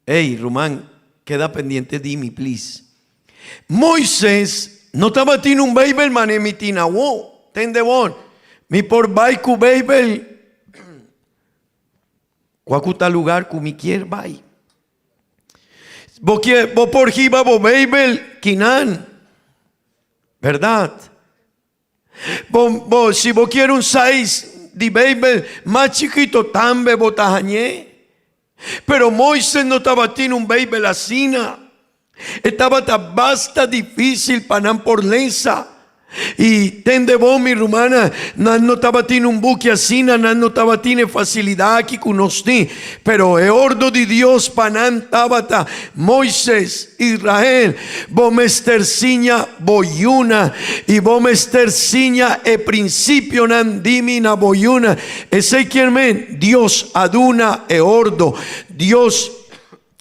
S4: Ey, ruman, keda pendiente di mi, please. Moises no tabatin un Beibel mane mi tin awo. Tende bon. Mi por bai ku Beibel kua ku ta lugar ku mi kier bai. Bo kier, bo por hiba bo Beibel kinan. Berdad? Bo, bo, si bo kier un size di Beibel mas chikito tambe bo ta hañ'é. Pero Moises no tabatin un Beibel asina. E tabata basta difícil pa nan por lesa. I tende bon, mi rumannan, nan no tabatin un buki asina, nan no tabatin e facilidad aki cu nos tin. Pero e ordo di Dios pa nan tabata, Moises, Israel, bo mester siña bo yuna, i bo mester siña e prinsipionan di mi na bo yuna. Esei kier men, Dios a duna e ordo, Dios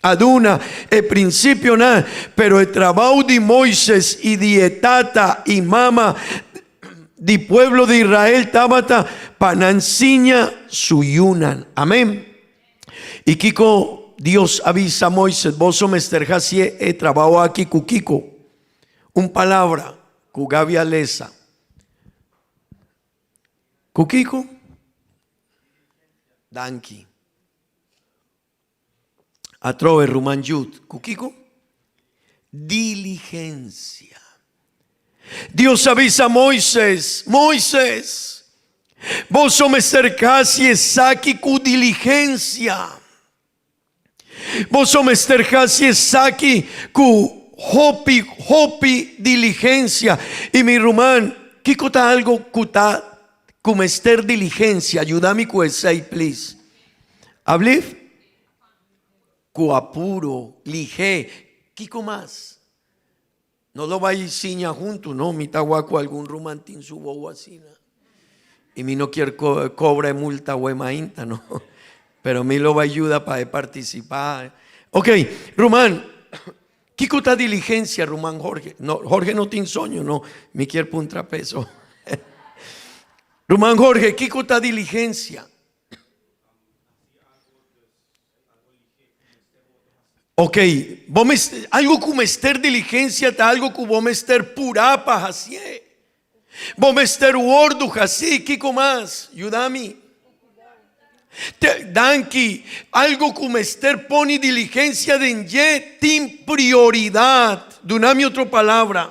S4: a duna e prinsipionan, pero e trabou di Moises i di e tata i mama di pueblo di Israel tabata pa nan siña su yunan. Amen. I kiko Dios a bisa Moises? Boso mester hasié e trabou aki ku kiko? Un palabra ku Gaby a lesa. Ku kiko? Danki. Atrobe ruman Jude, ku kiko? Diligensia. Dios a bisa Moises, Moises, boso mester hasi esaki ku diligensia. Boso mester hasi esaki ku hopi, hopi diligensia. I mi ruman, kiko ta algo ku ta ku mester diligensia? Yuda mi ku esei, please. Ablif? Ku apuro, lihé, kiko mas? No lo bai siña huntu, no, mi ta wak ku algun ruman tin su wowo asina. I mi no kier kobra e multa awe mainta, no. Pero mi lo bai yuda pa e partisipá. Ok, ruman, kiko ta diligensia, ruman Jorge? No, Jorge no tin soño, no, mi kier puntra peso. Ruman Jorge, kiko ta diligensia? Ok, bo mester, algo ku mester diligensia ta algo ku bo mester purá pa hasié. Bo mester wordu hasí, kiko mas? Yuda mi. Te, danki, algo ku mester pone diligensia den dje tin prioridat. Duna mi otro palabra.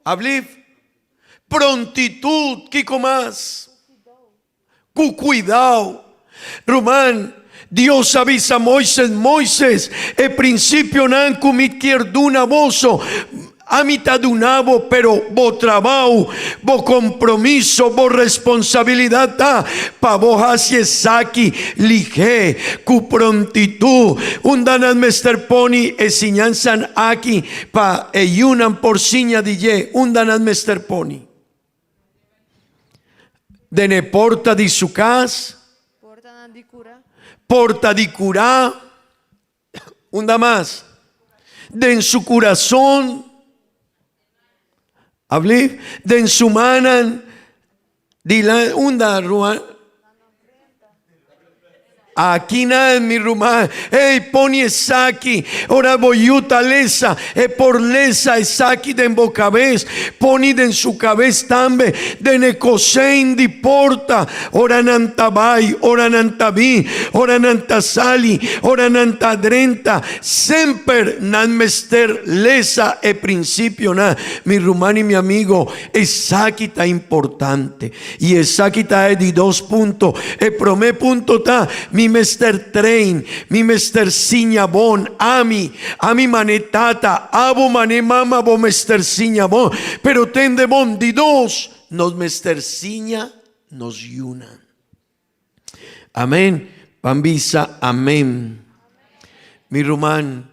S4: Ablif? Prontitud, kico mas? Cu cuidao. Ruman, Dios a bisa Moises, Moises, e principionan cu mi kier duna boso, ami ta duna bo, pero bo trabao, bo compromiso, bo responsabilidad ta pa bo haci esaki lihé, cu prontitud. Unda nan mester poni e siñansan aki pa e yunan por siña di dje? Unda nan mester poni? Den e porta di su cas.
S5: Portanan di cura.
S4: Porta di cura. Unda mas? Den su curason. Ablief? Den su manan. Di la unda ruman? Aki nan mi ruman. Hey, poni esaki. Ora bo yu ta lesa, e por lesa esaki den bo kabes. Poni den su kabes tambe. Den e kosein di porta. Ora nan ta bai, ora nan ta bin, ora nan ta sali, ora nan ta drenta. Semper nan mester lesa e prinsipionan. Mi ruman i mi amigo, Esaki ta importante. I esaki ta e di dos punto. E promé punto ta, mi mester train, mi mester siña bon, ami, ami man'e tata, abo man'e mama bo mester siña bon. Pero tende bon, di dos, nos mester siña nos yunan. Amén. Ban bisa amén. Mi ruman,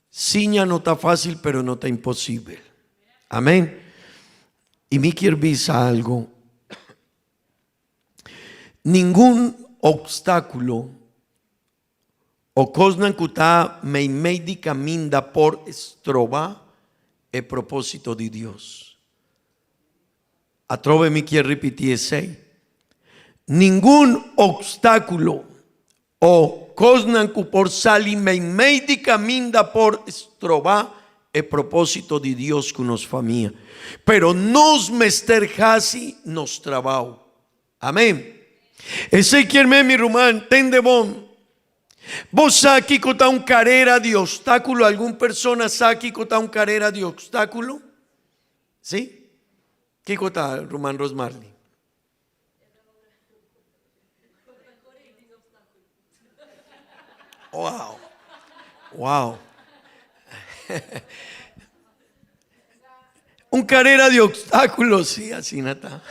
S4: siña no ta fácil, pero no ta imposibel. Amén. Y mi kier bisa algo. Ningun obstáculo o cosnan cu ta meimei di caminda por stroba e propósito di Dios. Atrobe mi kier ripití esei. Ningun obstákulo o kosnan ku por sali meimei di kaminda por strobá e propósito di Dios ku nos famia. Pero nos mester hasi nos trabou. Amén. Esei kier men, mi ruman, tende bon. Bo sa kiko ta un karera di obstákulo? Algun persona sa kiko ta un karera di obstákulo? Sí? Kiko ta, ruman Rosmarly? Wow. Wow. Un carrera de obstáculos, sí, así ta.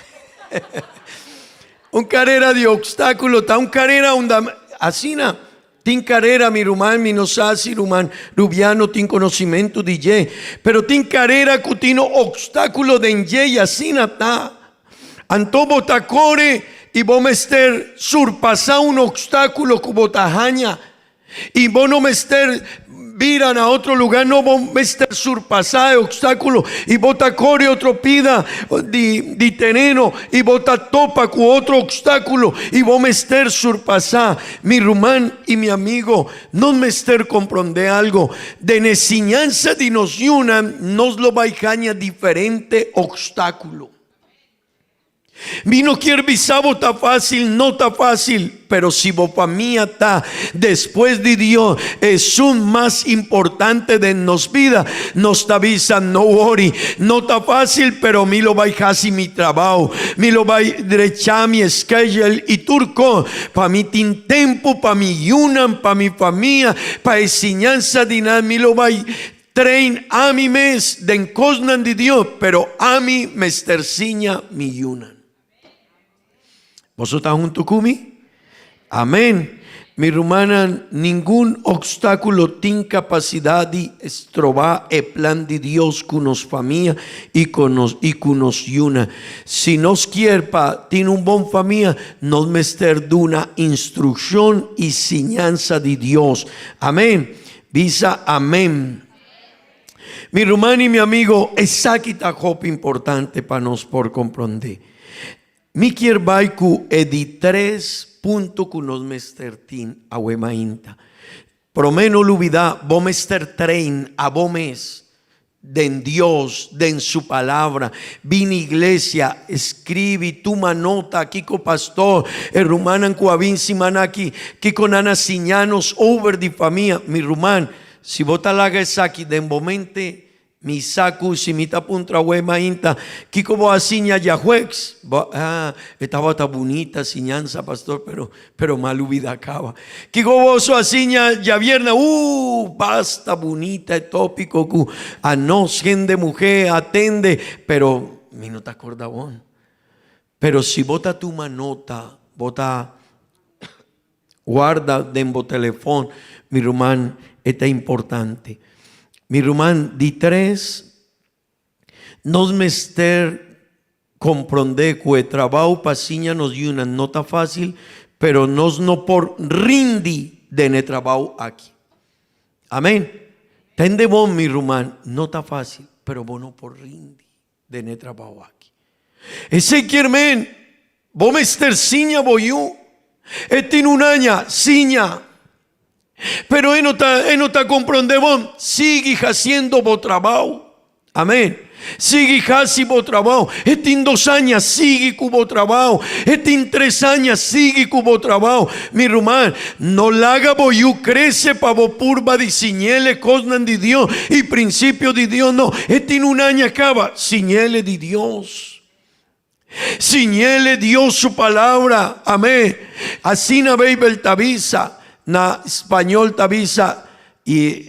S4: Un carrera de obstáculos, ta un carrera unda asina. Tin karera mi ruman, mi no sa si ruman Rubiano tin konosimentu di dje, pero tin karera ku tin obstákulo den dje i asina ta. Anto bo ta kore i bo mester surpasá un obstákulo ku bo ta haña i bo no mester bira na otro lugá, no, bo mester surpasá e obstákulo i bo ta kore otro pida di di tereno i bo ta topa ku otro obstákulo i bo mester surpasá. Mi ruman i mi amigo, nos mester komprondé algo, den e siñansa di nos yunan nos lo bai haña diferente obstákulo. Mi no kier bisa bo ta fácil, no ta fácil, pero si bo famia ta despues di Dios esun mas importante den nos bida, nos ta bisa no worry, no ta fácil pero mi lo bai haci mi trabao, mi lo bai drecha mi schedule y tur cos pa mi tin tempo pa mi yunan, pa mi famia, pa e siñansa di nan, mi lo bai Train ami mes den kosnan di Dios, pero ami mester siña mi yunan. Boso ta huntu ku mi? Amen. Mi rumannan, ningun obstákulo tin kapasidat di strobá e plan di Dios ku nos famia i ku nos i ku nos yunan. Si nos kier pa tin un bon famia, nos mester duna instrukshon i siñansa di Dios. Amen. Bisa amen. Mi ruman i mi amigo, esaki ta hopi importante pa nos por comprende. Mi kier bai cu e di tres punto cu nos mester tin awe mainta. Prome no lubida, bo mester train abo mes Den Dios, den su palabra. Bini iglesia, scribi, tuma nota kico pastor, e rumannan cu a bin siman aki, kico nan a siña nos over di famia. Mi ruman, si bo ta laga esaki den bo mente, Mi sa ku si mi ta puntra awe mainta, Kiko bo a siña djahuex? Bo, ah, e tabata bunita siñansa, pastor, pero, pero m'a lubida kaba. Kiko boso a siña djabièrnè? Uh, basta bunita e tópiko ku anos hende muhé a tende, pero mi no ta korda bon. Pero si bo ta tuma nota, bo ta Warda den bo telefon, mi ruman, e ta importante. Mi ruman, di tres, nos mester komprondé ku e trabou pa siña nos yunan no ta fásil, pero nos no por rindi den e trabou aki. Amén. Tende bon, mi ruman, no ta fásil, pero bo no por rindi den e trabou aki. Esei kier men, bo mester siña bo yu. E tin un aña, siña. Pero e no ta, e no ta komprondé bon. Sigui hasiendo bo trabou. Amén. Sigui hasi bo trabou. E tin dos aña, sigui ku bo trabou. E tin tres aña, sigui ku bo trabou. Mi ruman, no laga bo yu krese pa bo purba di siñ'el e kosnan di Dios i prinsipio di Dios. No, e tin un aña kaba, siñ'el e di Dios. Siñ'el e Dios su palabra. Amén. Asina Beibel ta bisa, na spañol ta bisa, i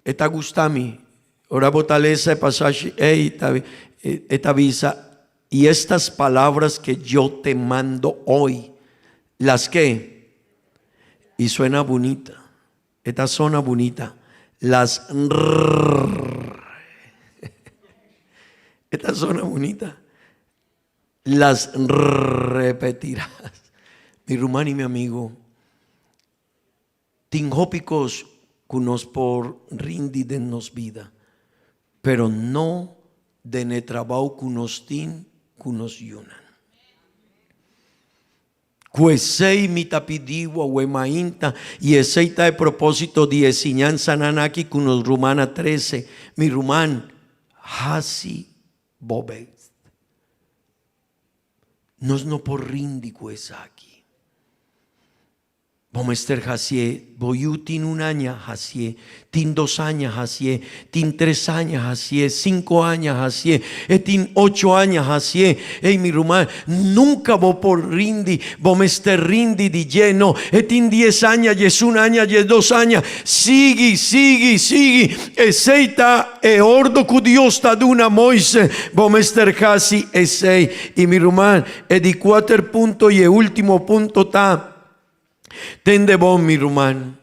S4: e ta gusta mi. Ora bo ta lesa e pasashi ei, e ta bisa, Y estas palabras que yo te mando hoy, las que? Y suena bunita, e ta sona bunita, las rrrr. E ta sona bunita. Las repetirás. Mi ruman y mi amigo, Tin hopi kos ku nos por rindi den nos bida, pero no den e trabou ku nos tin ku nos yunan. Ku esei mi ta pidi bo awe mainta, i esei ta e propósito di e siñansanan aki ku nos ruman a trese, mi ruman, hasi bo best. Nos no por rindi ku esaki. Bo mester hacié, bo yu tin un aña, hacié, tin dos aña, hacié, tin tres aña, hacié, cinco aña, hacié, e tin ocho aña, hacié. Ey, mi ruman, nunca bo por rindi, bo mester rindi di dje, no, e tin dies aña, diesun aña, diesdos aña, sigui, sigui, sigui, esey ta e ordo cu Dios ta duna Moises, bo mester haci esey. Y mi ruman, e di cuater punto y e ultimo punto ta, Tende bon, mi ruman.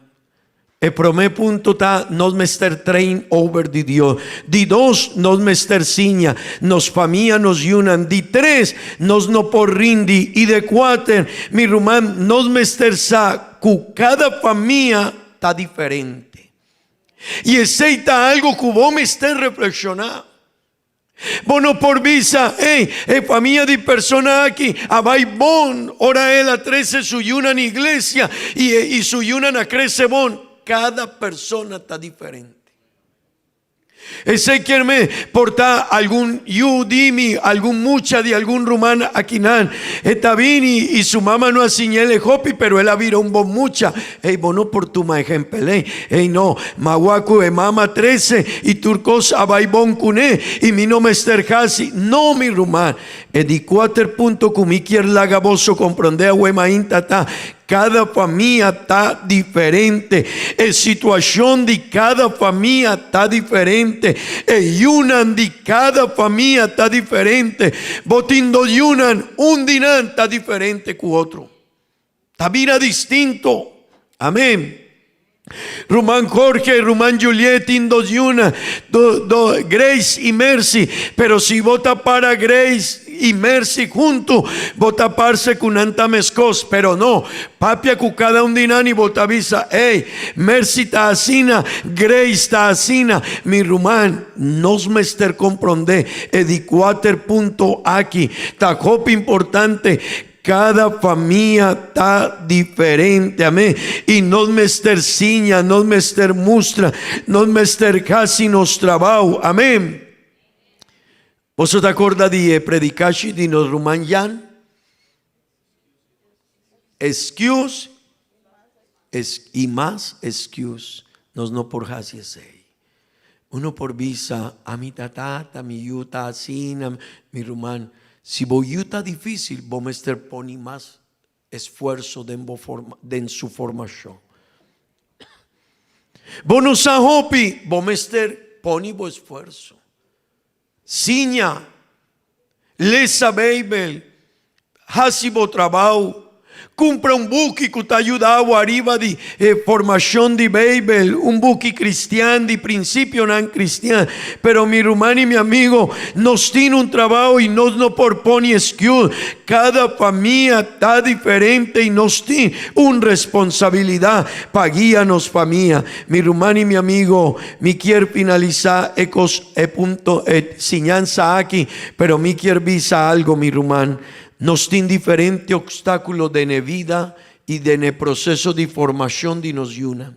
S4: E promé punto ta, nos mester train over di Dios. Di dos, nos mester siña nos famia, nos yunan. Di tres, nos no por rindi. I de kuater, mi ruman, nos mester sa ku kada famia ta diferente. I esei ta algu ku bo mester reflekshoná. Bo no por bisa, Ey, e famia di persona aki a bai bon ora el a trese su yunan iglesia i su yunan a krese bon. Kada persona ta diferente. Esei kier me por ta algun yu di mi, algun mucha di algun ruman akinan. E ta bini i su mama no a siñ'el e hopi, pero el a bira un bon mucha. Ey, bo no por tuma ehempel ey. Ey no, mawá ku e mama trese i tur kos a bai bon kuné i mi no mester hasi. No, mi ruman. E di kuater punto ku mi kier laga boso komprondé awe mainta ta, kada famia ta diferente. E situashon di kada famia ta diferente. E yunan di kada famia ta diferente. Bo tin dos yunan, un di nan ta diferente ku otro. Ta bira distinto. Amén. Ruman Jorge, ruman Juliet tin dos yuna, do, do, Grace y Mercy. Pero si bo ta para Grace y Mercy junto, bo ta parse ku nan ta meskos. Pero no, papia ku kada un di nan y bo ta bisa, hey, Mercy ta asina, Grace ta asina. Mi ruman, nos mester komprondé e di kuater punto aki. Ta hopi importante. Cada famia ta diferente, amén. Y nos mester siña, nos mester mustra, nos mester haci nos trabao, amén. Boso ta acorda di e predicashi di nos ruman Jan? Excuse es, y mas excuse. Nos no por haci esey. Uno por bisa, ami ta tata, mi yu ta asina, mi ruman. Si bo yu ta difísil, bo mester pone mas esfuerso den bo forma, den su formashon. Bo no sa hopi, bo mester pone bo esfuerso. Siña, lesa Beibel, hasi bo trabou, kumpra un buki ku ta yuda bo ariba di e formashon di Beibel, un buki kristian di prinsipionan kristian. Pero mi ruman i mi amigo, nos tin un trabou i nos no por pone eskius. Kada famia ta diferente i nos tin un responsabilidat pa guia nos famia. Mi ruman i mi amigo, mi kier finalisá e kos, e punto, e siñansa aki, pero mi kier bisa algo, mi ruman. Nos tin diferente obstákulo den e bida i den e proseso di formashon di nos yunan.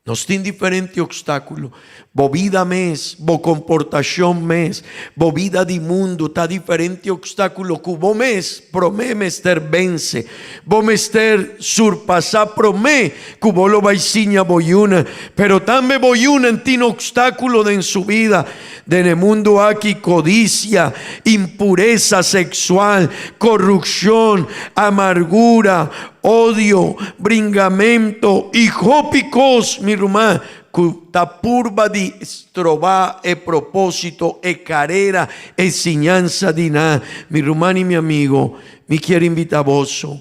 S4: Nos tin diferente obstákulo. Bo bida mes, bo komportashon mes, bo bida di mundu ta diferente obstákulo ku bo mes promé mester vense. Bo mester surpasá promé ku bo lo bai siña bo yunan. Pero tambe bo yunan tin obstákulo den su bida. Den e mundu aki kodisia, impuresa seksual, korupshon, amargura, odio, bringamento i hopi kos, mi ruman, ku ta purba di strobá e propósito, e karera, e siñansa di nan. Mi ruman i mi amigo, mi kier invitá boso,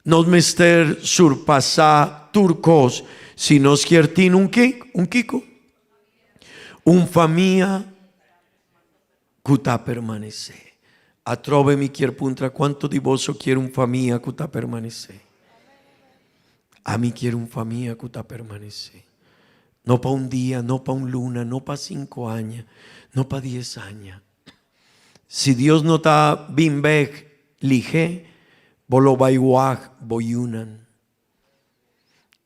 S4: nos mester surpasá tur kos si nos kier tin un ke? Un kiko? Un famia ku ta permanesé. Atrobe mi kier puntra kuantu di boso kier un famia ku ta permanesé? Ami kier un famia ku ta permanesé. No pa un dia, no pa un luna, no pa sinku aña, no pa dies aña. Si Dios no ta bin bek lihé, bo lo bai wak bo yunan.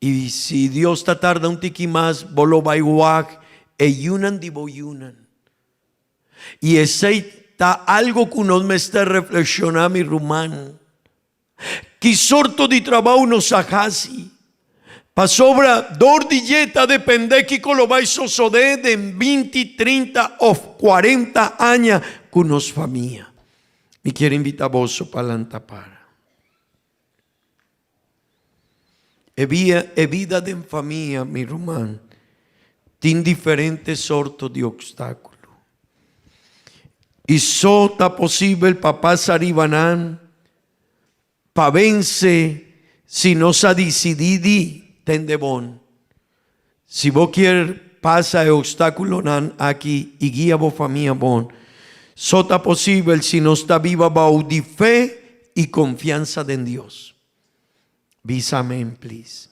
S4: I si Dios ta tarda un tiki mas, bo lo bai wak e yunan di bo yunan. I esei ta algo ku nos mester reflekshoná, mi ruman. Ki sorto di trabou nos a hasi? Pasobra dor di dje ta dependé kiko lo bai sosodé den binti, trinta òf kuarenta aña ku nos famia. Mi kier invitá boso pa lanta para. E bia, e bida den famia, mi ruman, tin diferente sorto di obstáculo. I so ta posibel pa pasa riba nan, pa vence, si nos a dicidí di tende bon. Si bo kier pasa e obstáculonan aki i guia bo famia bon, so ta posibel si nos ta biba bou di fe i konfiansa den Dios. Bisa amen, please.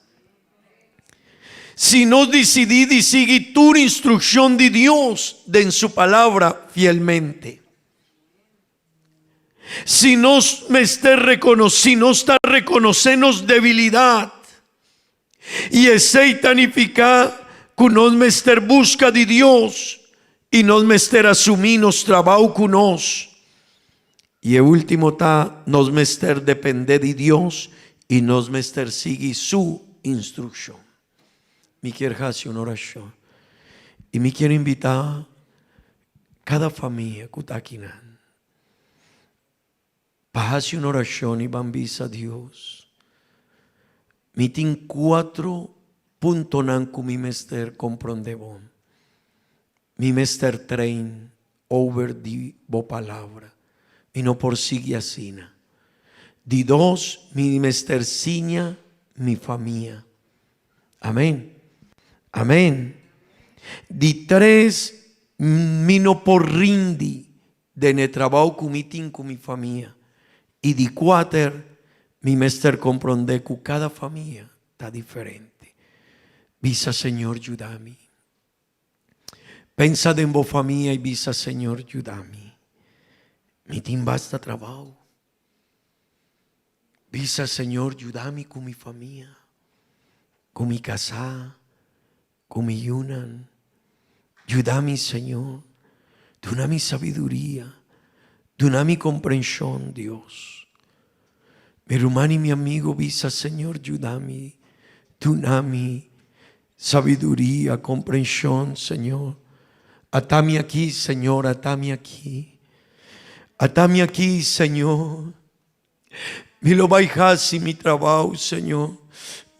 S4: Si nos disidí di sigui tur instrukshon di Dios den su Palabra fielmente. Si nos mester rekonosé, si nos ta rekonosé nos debilidat, i esei ta nifiká ku nos mester buska di Dios i nos mester asumí nos trabou ku nos. I e último ta, nos mester dependé di Dios i nos mester sigui su instrukshon. Mi kier hasi un orashon i mi kier invitá kada famia ku ta akinan pa hasi un orashon i ban bisa Dios, Mi tin kuatro puntonan ku mi mester komprondé bon. Mi mester train over di bo palabra. Mi no por sigui asina. Di dos, mi mester siña mi famia. Amén. Amén. Di tres, mi no por rindi den e trabou ku mi tin ku mi famia. I di kuater, mi mester komprondé ku kada famia ta diferente. Bisa, Señor, yuda mi. Pensa den bo famia i bisa, Señor, yuda mi. Mi tin basta trabou. Bisa, Señor, yuda mi ku mi famia, ku mi kasá, ku mi yunan. Yuda mi, Señor. Duna mi sabiduria. Duna mi komprenshon, Dios. Mi ruman i mi amigo bisa, Señor, yuda mi. Duna mi sabiduria, komprenshon, Señor. Atami aki, Señor, atami aki. Atami aki, Señor. Mi lo bai hasi mi trabou, Señor.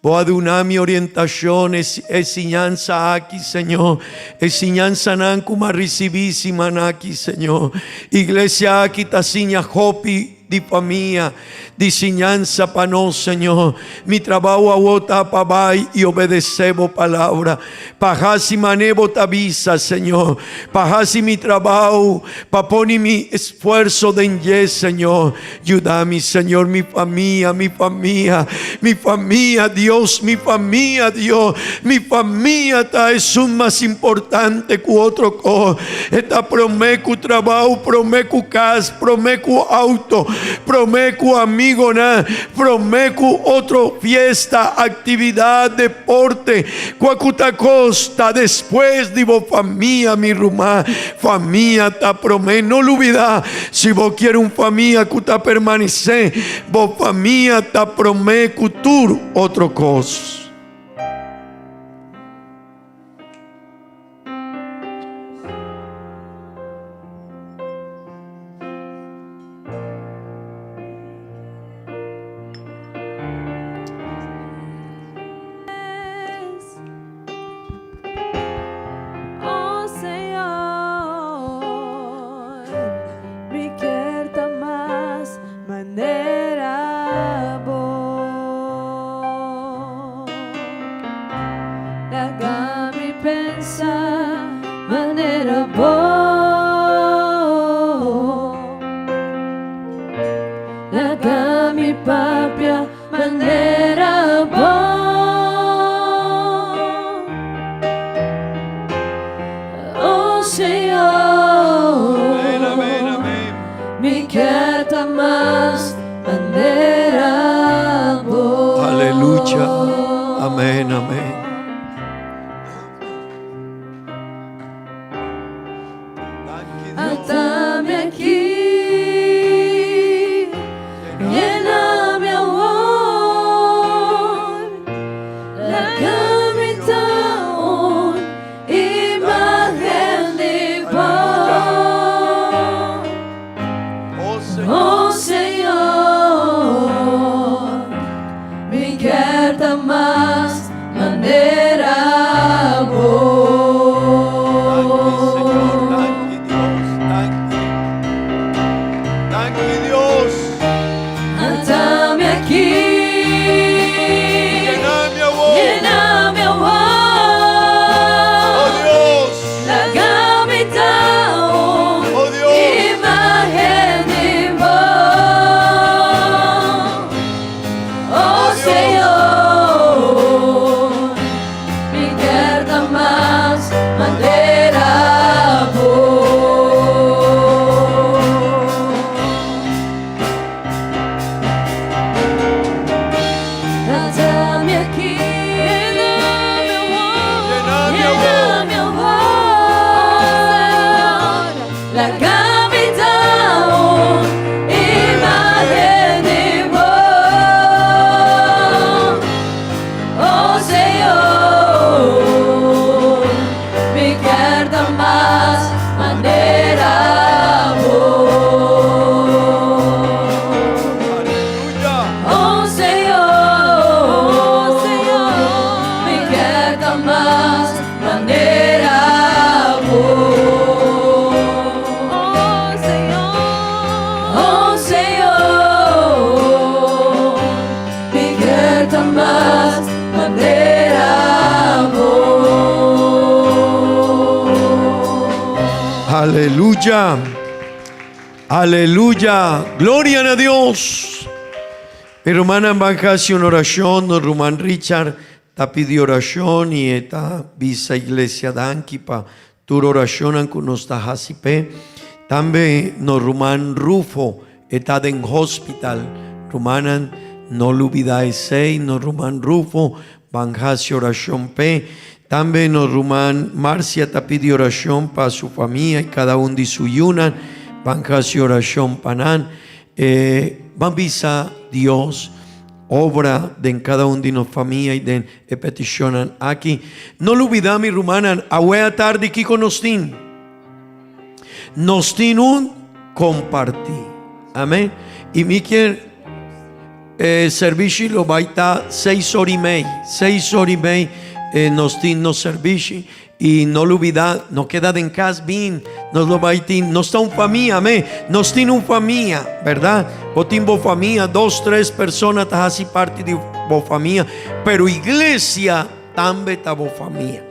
S4: Bo a duna mi orientashon, e, e siñansa aki, Señor. E siñansanan ku m'a risibí siman aki, Señor. Iglesia aki ta siña hopi di famia, di siñansa pa nos, Señor. Mi trabou awo ta pa bai i obedesé bo palabra. Pa hasi mane bo ta bisa, Señor. Pa hasi mi trabou, pa pone mi esfuerso den dje, Señor. Yuda mi, Señor, mi famia, mi famia, mi famia, Dios, mi famia, Dios. Mi famia ta esun mas importante ku otro kos. E ta promé ku trabou, promé ku kas, promé ku auto, promé ku amigonan, promé ku otro fiesta, aktividat, deporte. Kua ku ta kos ta despues di bo famia, mi ruman. Famia ta promé. No lubidá, si bo kier un famia ku ta permanesé, bo famia ta promé ku tur otro kos.
S5: Oh Señor, mi kier ta mas manera bo. Laga mi pensa manera bo. Laga mi papia manera bo. Oh Señor,
S4: Amén, amén, amén.
S5: mi kier ta mas manera bo.
S4: Aleluya. Amén, amén.
S5: Atami aki, yena mi awor, laga mi ta un imagen di bo. Oh Señor, mi kier ta mas manera bo.
S4: Danki, Señor. Danki, Dios. Danki. Danki, Dios.
S5: Atami aki.
S4: Yena mi awor.
S5: Yena mi awor.
S4: Oh Dios.
S5: Laga mi ta un
S4: Oh Dios.
S5: imagen di bo. Oh Señor, mi kier ta mas manera bo. Atami aki, yena mi awor, laga mi ta un imagen di bo. Oh Señor, mi kier ta mas manera bo.
S4: Aleluya.
S5: Oh Señor, mi kier ta mas manera bo. Oh Señor, mi kier ta mas manera bo.
S4: Aleluya. Aleluya. Gloria na Dios. Mi rumannan ban hasi un orashon. Nos ruman Richard ta pidi orashon i e ta bisa iglesia danki pa tur orashonnan ku nos ta hasi p'e. Tambe nos ruman Rufo e ta den hospital. Rumannan no lubida esei. Nos ruman Rufo ban hasi orashon p'e. Tambe nos ruman Marcia ta pidi orashon pa su famia i kada un di su yunan. Ban hasi orashon pa nan. E ban bisa Dios obra den kada un di nos famia i den e petishonnan aki. No lubida mi rumannan, awe atardi kiko nos tin? Nos tin un kompartí. Amèn. I mi kier e servishi lo bai ta seis ora i mei. Seis ora i mei nos tin nos servishi. I no lubidá, no keda den kas, bin, nos lo bai tin, nos ta un famia, amén. Nos tin un famia, bèrdat? Bo tin bo famia, dos, tres persona ta hasi parti di bo famia, pero iglesia tambe ta bo famia.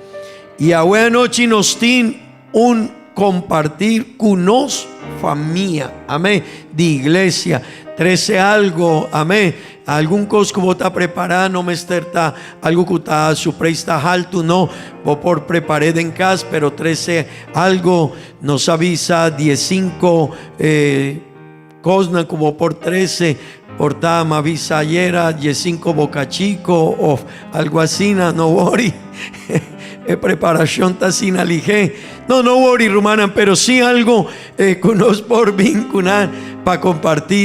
S4: I awe anochi nos tin un kompartir ku nos famia, amén, di iglesia. Trese algo, amén, algun kos ku bo ta prepará, no mester ta algu ku ta su preis ta haltu, no, bo por prepar'é den kas, pero trese algo, nos a bisa diesinko eh, kosnan ku bo por trese, por ta mi a bisa ayera diesinko bokachiko òf algu asina, no wòri, e preparashon ta asina lihé. No, no wòri rumannan, pero sí algu ku nos por bin ku nan pa kompartí.